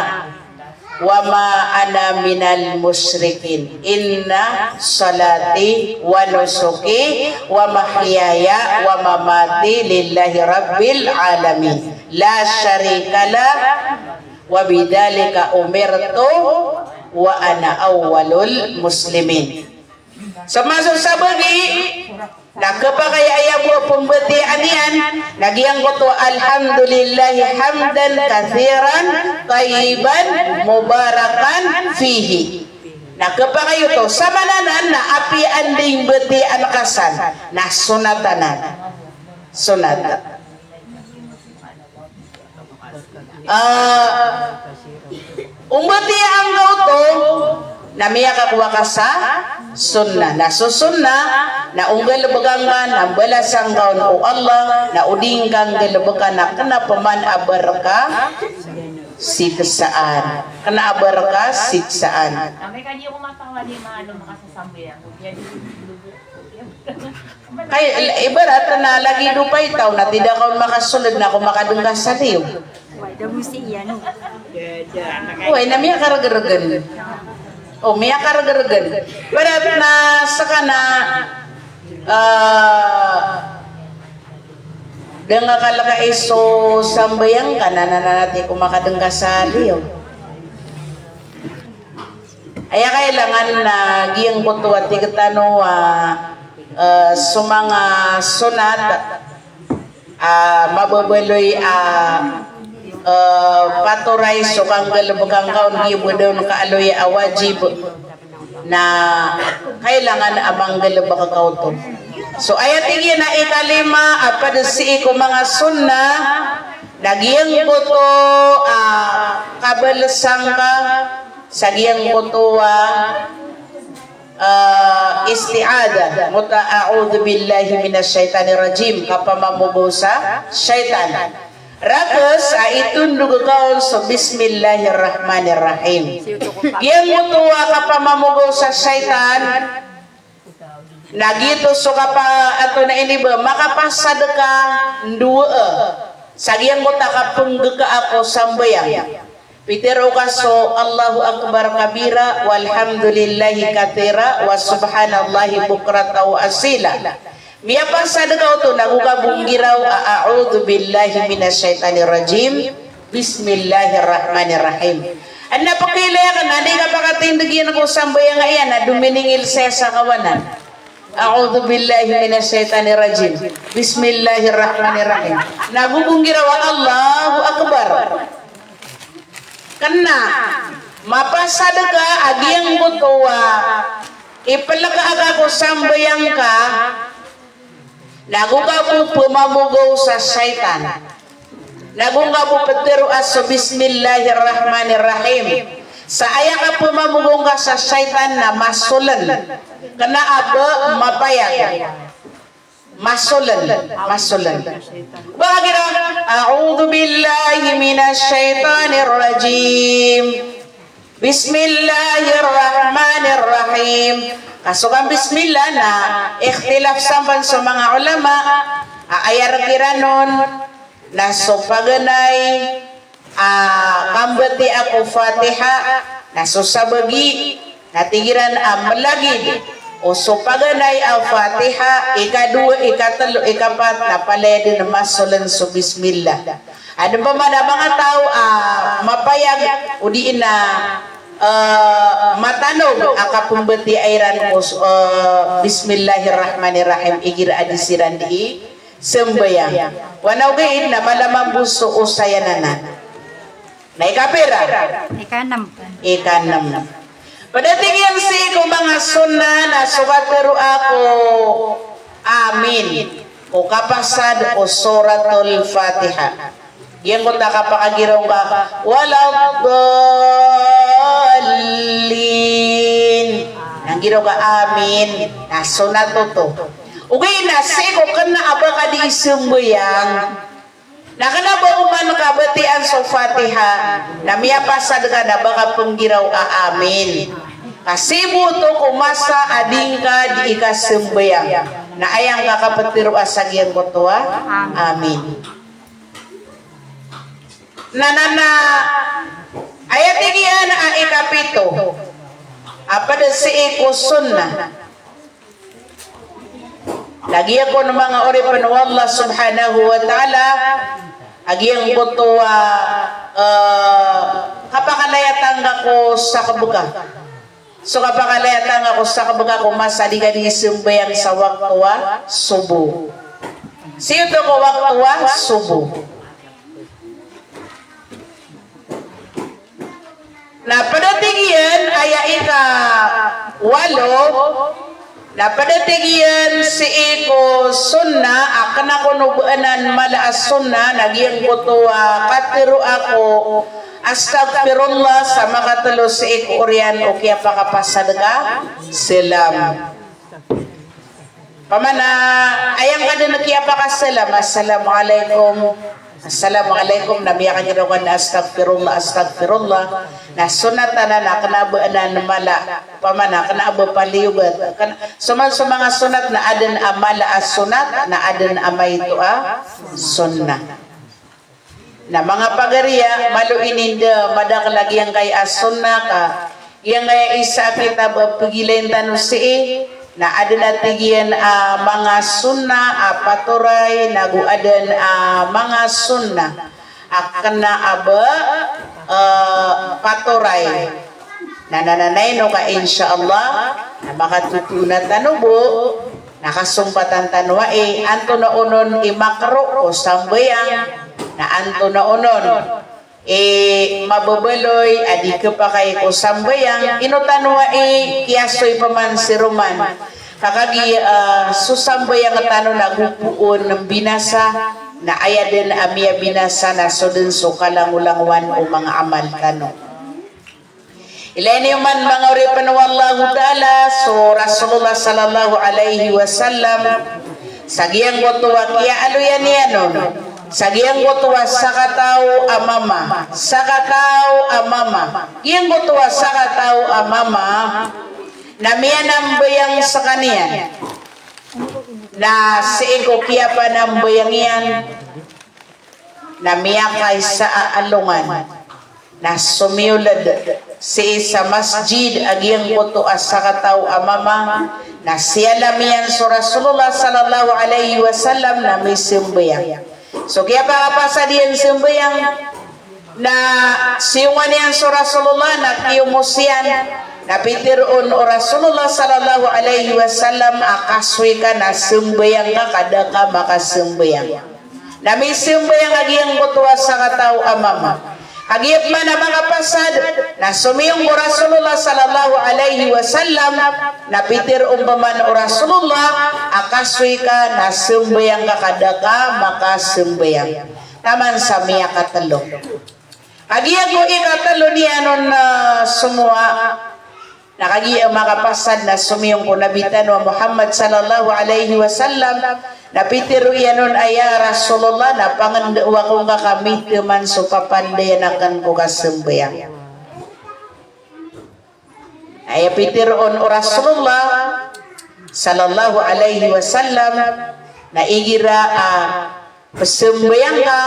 "Wa ma ana minal musyrikin. Inna salati wa nusuki wa mahyaya wa mamati lillahi rabbil alamin. La syarika lah, wa bidzalika umirtu wa ana awwalul muslimin." Sa maso sabagi, na kepakay aya bo a pembatiyaan iyan, na giyangkoto a alhamdulillahi hamdan kathiran tayyiban mubarakan fihi. Na kepakay oto, sa maana nan na apiya anda i mbatiyaan ka san, na sunnat anan. Sunnat. Ah, o mbatiyaan ka oto, na miyakakowa ka sa sunnah. Na so sunnah, na o nggalebeka ngka, na mbalasan ka on o Allah, na o di ngka nggalebeka na kena peman a ba reka siksaan. Kena a ba reka siksaan. Kay, ibarat na lagid o paitaw na tidak ka on makasoled na ko makadengka sa liyo. Oway, na miyakargrgn. O, miyakargrgn. Ibarat na skaniyan, ah, da nga kalkai so sambayang ka na, na, na, na, di ko makadngka sa liyo. Aya kailangan na giyangkoto a tig tano a, eh, so manga sonat, ah, mababaloy a, eh, patoray so kanggalbk angka on, giya bo da on kaaloya a wajib na kailangan a manggalbk ka oto. So aya tig iyan a ikalima a pd sii ko manga sunnah na giyangkoto a kabaloy sangka sa giyangkoto a, ah, isti'adha, mota a'udhu billahi minash shaitanir rajim, kapamamogaw sa shaitan. Rakhs a itondog ka on so bismillahir rahmanir rahim. Giyangkoto a kapamamogaw sa shaitan, na giyoto so kapa-, antonaa ini ba, makapasad ka ndowa sa giyangkoto a kapnggka ko sambayang. Pitharo ka so Allahu Akbar kabira, walhamdulillahi kathira, wa subhanallahi bukratan wa asila. Miyapasad ka oto na go ka bo nggiraw a a'udhu billahi minash shaitanir rajim, bismillahir rahmanir rahim. Adn a pkhailay akn a di ka pakatindg iyan ko sambayang iyan a dominingil saya sa kawanan. A'udhu billahi minash shaitanir rajim. Bismillahir rahmanir rahim. Na go bo nggiraw a Allahu Akbar. Kna, mapasad ka a giyangkoto a iplk aka ko sambayang ka, na go ka bo pmamogaw sa shaitan. Na go ka bo ptharoa so bismillahir rahmanir rahim. Sa aya kapmamogaw ngka sa shaitan na masoln. Kna a ba mapayag. Masoln, masoln. Ba ka nggiraw, a'udhu billahi minash shaitanir rajim. Bismillahir rahmanir rahim. Ka so kambismillah na ikhtilaf samban so manga ulama, a aya rk iran on na so paganay a kambatiya ko Fatiha, na so sabagi, na tig iran a mlagid o so paganay a Fatiha, ikadowa, ikatlo, ikapat, na palaya dn masoln so bismillah. Adn pman a manga taw a mapayag odi na, eh, matanog a kapmbatiya iran ko, eh, bismillahir rahmanir rahim igira a di siran di sambayang. Wana ogaid na mala mambo so osayan anan. Na ikapira? Ikanm. Ikanm. Pd a tig iyan sii ko manga sunnah na so katharo ako amin ko kapasad o Suratul Fatiha. Giyangkoto a kapakagiraw ngka waladdallin, na nggiraw ka amin, na sunnah oto. Ogaid na sii ko kna a ba ka di sambayang, na kna ba oman ka batiyaan so Fatiha, na miyapasad ka na ba ka pnggiraw a amin. Ka sii bo oto ko masa a di ngka di ikasambayang, na aya ngka kaptharoa sa giyangkoto a amin. Na, na, na, aya tig iyan a ikapito a pd sii ko sunnah. Lagid ako, manga oripn o Allah subhanahu wa ta'ala, a giyangkoto a, eh, kapakalayatan ka ko sakb ka. So kapakalayatan ka ko sakb ka ko masa di ka di sambayang sa wakto a subo. Sii oto ko wakto a subo. Na pd a tig iyan, aya ikawalo, na pd a tig iyan sii ko sunnah, a kna kon o ba anan mala a sunnah, na giyangkoto a katharo ako astaghfirullah sa makatlo sii ko oriyan o kiyapakapasad ka salam. Pamana, aya ngka dn kiyapakasalam, "Assalamu alaikum, assalamu alaikum," na miyakagiraw ka na, "Astaghfirullah, astaghfirullah." Na sunnat anan a kna ba anan mala, pamana, kna ba paliyogat. Kna, so man so manga sunnat na adn a mala a sunnat, na adn a maito a sunnat. Na manga pagari a, malo ini anda madakl a giyangkai a sunnah ka, giyangkai a isa a kitab a pgilayn tano sii, na adn a tig iyan a manga sunnah a patoray, nago adn a manga sunnah a kna a ba, eh, patoray. Na nananay no ka insha Allah, na makatotoona tano bo, na kasompatan tano ai, antonaa onon i makruh ko sambayang, na antonaa onon i mababaloy a di khapakay ko sambayang, ino tano ai kiyasoy pman si roman. Ka kagiya, eh, so sambayang tano na go poon mbinasa, na aya dn a miyabinasa na so dn so kalangolangowan o manga amal tano. Ilay niyo man manga oripn o Allahu Ta'ala, so Rasulullah sallallahu alaihi wasallam, sa giyangkoto a kiyaaloyan iyan on, sa giyangkoto a sakataw a mama, sakataw a mama, giyangkoto a sakataw a mama, na miyanambayang skaniyan, na sii ko kiyapanambayang iyan, na miyakaisa a alongan, na somiyoled sii sa masjid a giyangkoto a sakataw a mama, na siyalam iyan so Rasulullah sallallahu alaihi wasallam na misambayang. So kiyapakapasad iyan sambayang, na siyongan iyan so Rasulullah na kiyomos iyan, na pitharo on o Rasulullah sallallahu alaihi wasallam a kasoy ka na sambayang ka ka da ka makasambayang. Na misambayang a giyangkoto a sakataw a mama. Kagiya pman a makapasad, na somiyong ko Rasulullah sallallahu alaihi wasallam, na pitharo on pman o Rasulullah a kasoy ka na sambayang ka ka da ka makasambayang. Taman sa miyakatlo. Kagiya ko ikatlo niyan on, ah, somowa, na kagiya makapasad na somiyong ko Nabi tano a Muhammad sallallahu alaihi wasallam, na pitharo iyan on a, "Ya Rasulullah, na pangndao ako ngka ka mitaman so papandayan akn ko kasambayang." Aya pitharo on o Rasulullah sallallahu alaihi wasallam, na igira a pzambayang ka,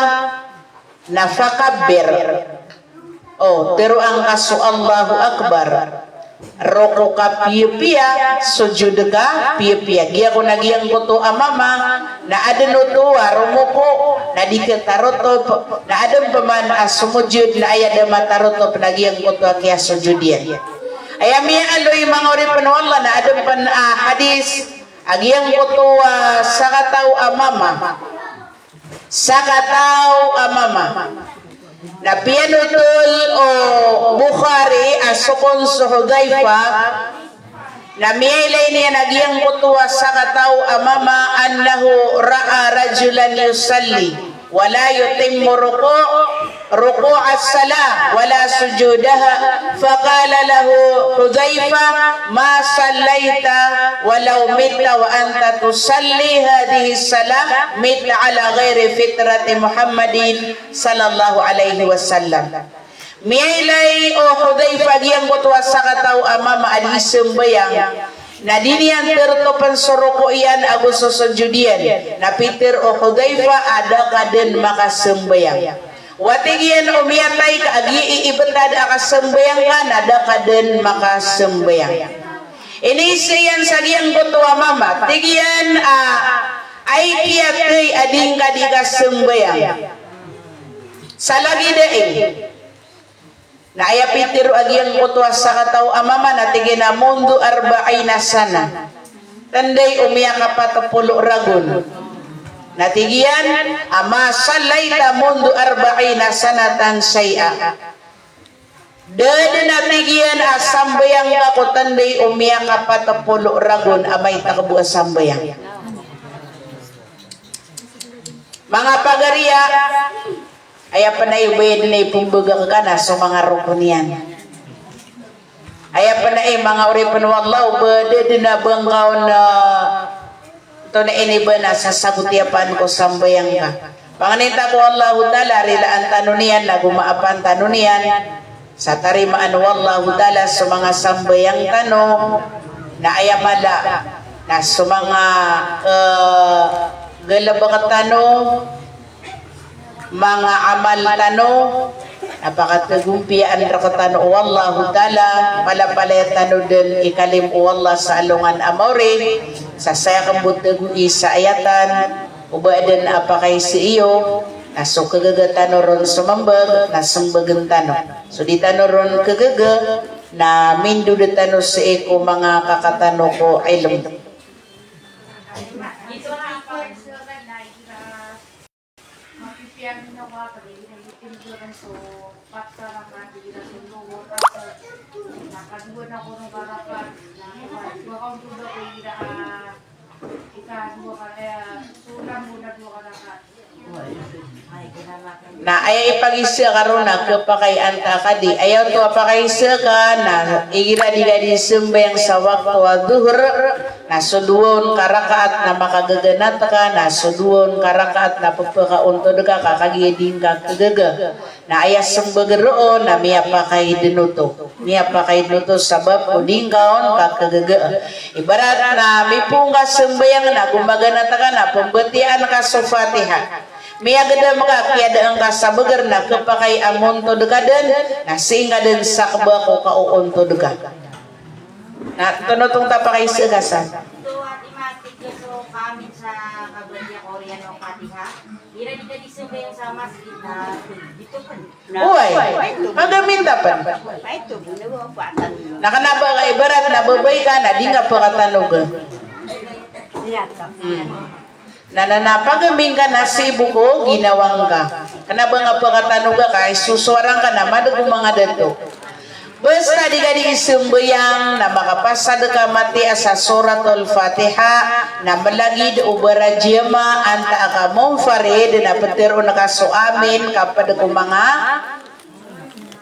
na fakabbir. O, tharoa ngka so Allahu Akbar. Roko ka piyapiya, sujud ka piyapiya. Giya kon a giyangkoto a mama, na adn oto a romoko, na di khatarotop, na adn pman a somojud, na aya da matarotop na giyangkoto a kiyasojud iyan. Aya miyaaloy manga oripn o Allah, na adn pn a hadis a giyangkoto a sakataw a mama. Sakataw a mama. Na piyanothol o Bukhari a so kon so Hudhaifa, na miyailay niyan a giyangkoto a sakataw a mama, annahu ra'a rajulan yusalli wa la yutimmu ruku', ruku' as-salah wa la sujudaha, faqala lahu Hudhaifa, "Ma sallaita walau mitta wa anta tusalli hadhihi salah, mitta ala ghairi fitrati Muhammadin sallallahu alaihi wasallam." Miyailay o Hudhaifa a giyangkoto a sakataw a mama a di sambayang, na di niyan tarotopn so roko iyan ago so sojud iyan, na pitharo o Hudhaifa a da ka dn makasambayang. Wa tig iyan o miyatay ka a giya i ibtad a kasambayang ka na da ka dn makasambayang. Iniisa iyan sa giyangkoto a mama, tig iyan a, "Ay kiyathay a di ngka di kasambayang sa lagid ai?" Na aya pitharo a giyangkoto a sakataw a mama na tig iyan a, "Mundhu arba'ina sana." Tnday o miyakapat polo ragon. Na tig iyan a, "Ma sallaita mundhu arba'ina sanatan shay'a." Da dn a tig iyan a sambayang ka ko tnday o miyakapat polo ragon a maitag bo a sambayang. Manga pagariya, aya pn a i ba dn a i pmbagak ka na so manga rokon iyan. Aya pn a i manga oripn o Allah, o ba da dn a ba ngka on, ah, tonaa ini ba na sasagot iyan pn ko sambayang ka. Pangnin ta ko Allahu Ta'ala a rilaan tano niyan, na go maapan tano niyan. Sa tarimaan o Allahu Ta'ala so manga sambayang tano, na aya mala, na so manga, eh, galbk tano, manga amal tano, na pakatagompiyaan rektano o Allahu Ta'ala, palapalaya tano den i kalim o Allah sa alongan a maori, sa saya kembot ago i sa ayatan, o ba den a pakaiza iyo, na so kegaga tano ron semembag, na sembegen tano. So di tano ron kegaga, na mindod tano sii ko manga kaka tano ko ilm. Na aya ipagisa ka ron na kepakay antaa ka di. Aya oto a pakaiza ka na igira di ka di sembayang sa wakto a Dhuhr, na so dowa on ka rakaat na makagaganat ka, na so dowa on ka rakaat na pepakaontod ka ka kagiya di ngka kegaga. Na aya sembag roo na miyapakay den oto. Miyapakay den oto sabap ko di ngka on ka kegaga. Ibarat na mipoon ka sembayang na gomaganat ka na pembatiyaan ka so Fatiha. Miyagedam ka, kiyadaan ka sa bager na kepakay a montod ka den, na sii ngka den sakba ko kaoontod ka. Na tonotong ta pakaiza ka san. Ito, ati, matik ka so kaamin sa kabatiya ko oriyan o Fatiha. Ira di ka di sembayang sa masjid na dito pa. Oway, pagaminda pen. Na kena ba ibarat na babay ka na di ngka pakatanoga. Hmm. Na, na, na pagamin ka na sii bo ko ginawa ngka. Kena ba ngka pakatanoga ka, isosoara ngka na madeg o manga dato. Basta di ka di sembayang na makapasad ka matiya sa Suratul Fatiha, na melagid o barajiyama antaa ka munfarid na peteroon ka so amin ka ped ko manga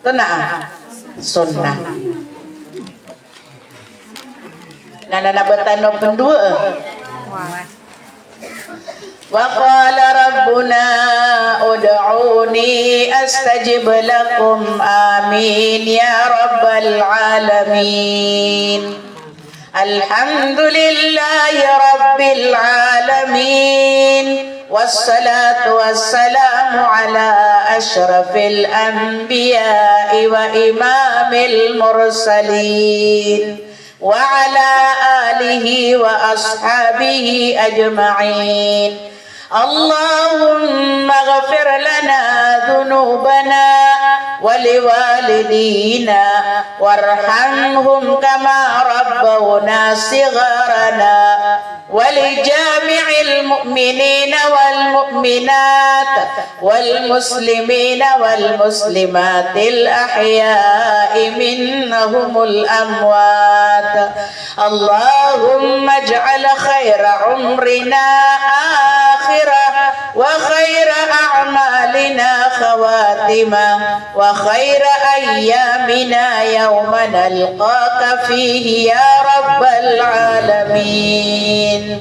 tona a sunnah. Na, na, na ba tano pendowa. Wa qala rabbuna ud'uni astajib lakum. Amin ya rabbal alamin. Alhamdulillahi rabbil alamin. Wassalatu wassalamu ala ashrafil anbiya'i wa imamil mursalin. Wa ala alihi wa ashabihi ajma'in. Allahumma ighfir lana dhunubana wa liwalidina warhamhum kama rabbawna sigharana. Wa li jami'il mu'minina wal mu'minat wal muslimina wal muslimatil ahya'i minhum wal amwat. Allahumma ij'al khaira umrina akhirah wa khaira a'malina khawatimah wa khaira ayyamina yawma nalqaka fihi ya rabbal alamin.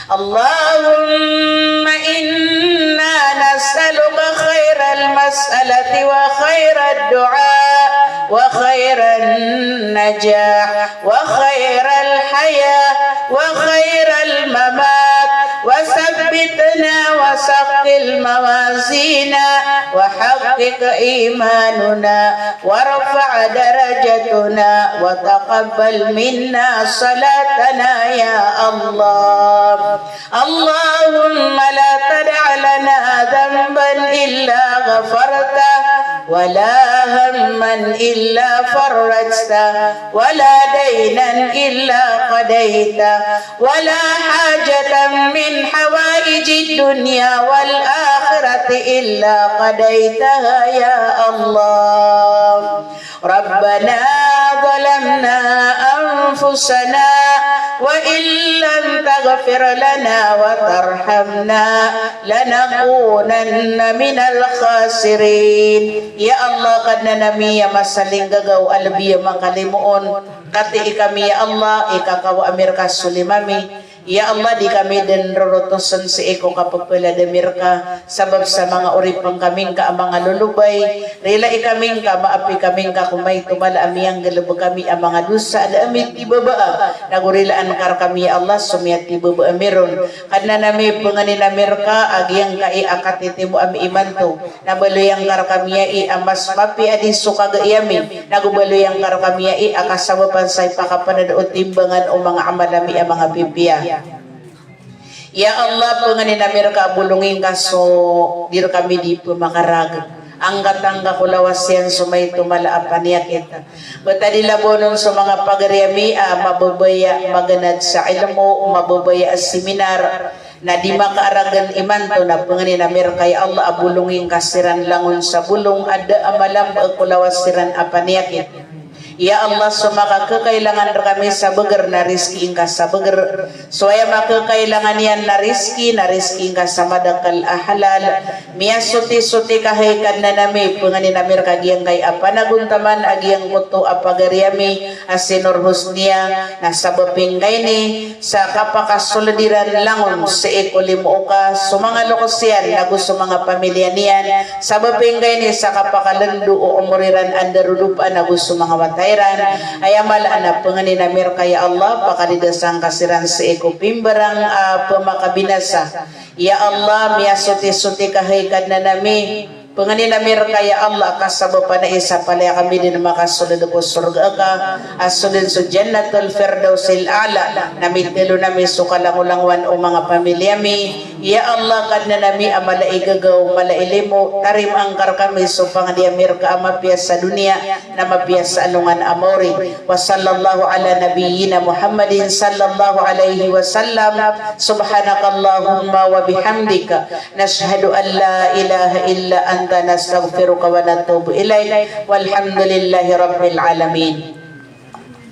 Allahumma inna nas'aluka khairal mas'alati wa khairaddu'a wa khairan najah wa khairal hayah wa khairal mamat wa thabbitna wa thaqqil mawazina wa haqqiq imanana warfa' darajatana wa taqabbal minna salatana ya Allah. Allahumma la tada' lana dhanban illa ghafartah, wa la hamman illa farrajtah, wa la daynan illa qadaytah, wa la hajatan min hawaijid dunya wal akhirati illa qadaytaha ya Allah. Rabbana zalamna anfusana wa in lam taghfir lana wa tarhamna lanakunanna minal khasirin. Ya Allah, Kadnan ami a masalinggagaw a lebi a makalimoon, katii kami ya Allah i kakawa ami rka so lima mi. Ya Allah, di kami dn rorotosen sii ko kapepelad ami rka, sabap sa manga oripn kami ngka a manga lolobay, rilai kami ngka, maapi kami ngka ko maito mala a miyanggalbk ami a manga dosa a da ami tibabaa, nago rilaan ka rkami ya Allah so miyatibabaa ami ron. Kadnan ami, pngnin ami rka a giyangkai a katitimo ami imanto na baloy angka rkami ai a mas mapiya di so kagai ami, nago baloy angka rkami ai a kasabapan sa ipakapanad o timbangan o manga amal ami a manga pipiya. Ya Allah, pngnin ami rka a bolongi ngka so di rkami di pmakarag. Angkata ngka ko lawas iyan so maito mala a paniyakit. Btad i labaw on so manga pagari ami a mababaya maganad sa ilmo, mababaya a seminar, na di makaaragn imanto, na pngnin ami rka ya Allah a bolongi ngka siran langon sa bolong a da a malamb ko lawas iran a paniyakit. Ya Allah, so makakakailangan rkami sa bgr na rizki ngka sa bgr. So aya makakailangan iyan na rizki, na rizki ngka sa madakl a halal. Miyasotisoti ka hay Kadnan ami, pngnin ami rka giyangkai a panagontaman a giyangkoto a pagari ami a si Nur Husnia, na sabap ingka ini sa kapakasold iran langon sii ko limo oka so manga loks iyan nago so manga pamilya niyan, sabap ingka ini sa kapakalndo o omor iran a ndarodopa nago so manga wata iran. Aya mala na pngnin ami rka ya Allah, pakalidasa ngka siran sii ko pimbarang a pmakabinasa. Ya Allah, miyasotisoti ka hay Kadnan ami. Pngnin ami rka ya Allah, kasabapan ai sa palaya kami dn makasold ko sorga ka a soldn so Jannatul Firdausil A'la, na mitlo nami so kalangolangowan o manga pamilya mi. Ya Allah, Kadnan ami a mala i gagaw, mala i limo, tarimaa ngka rkami so pangni ami rka a mapiya sa doniya, na mapiya sa alongan a maori. Wa sallallahu ala nabiyyina Muhammadin sallallahu alaihi wasallam. Subhanakallahumma wa bihamdika. Nashhadu an la ilaha illa anta, nastaghfiruka wa natubu ilaik. Walhamdulillahi rabbil alamin.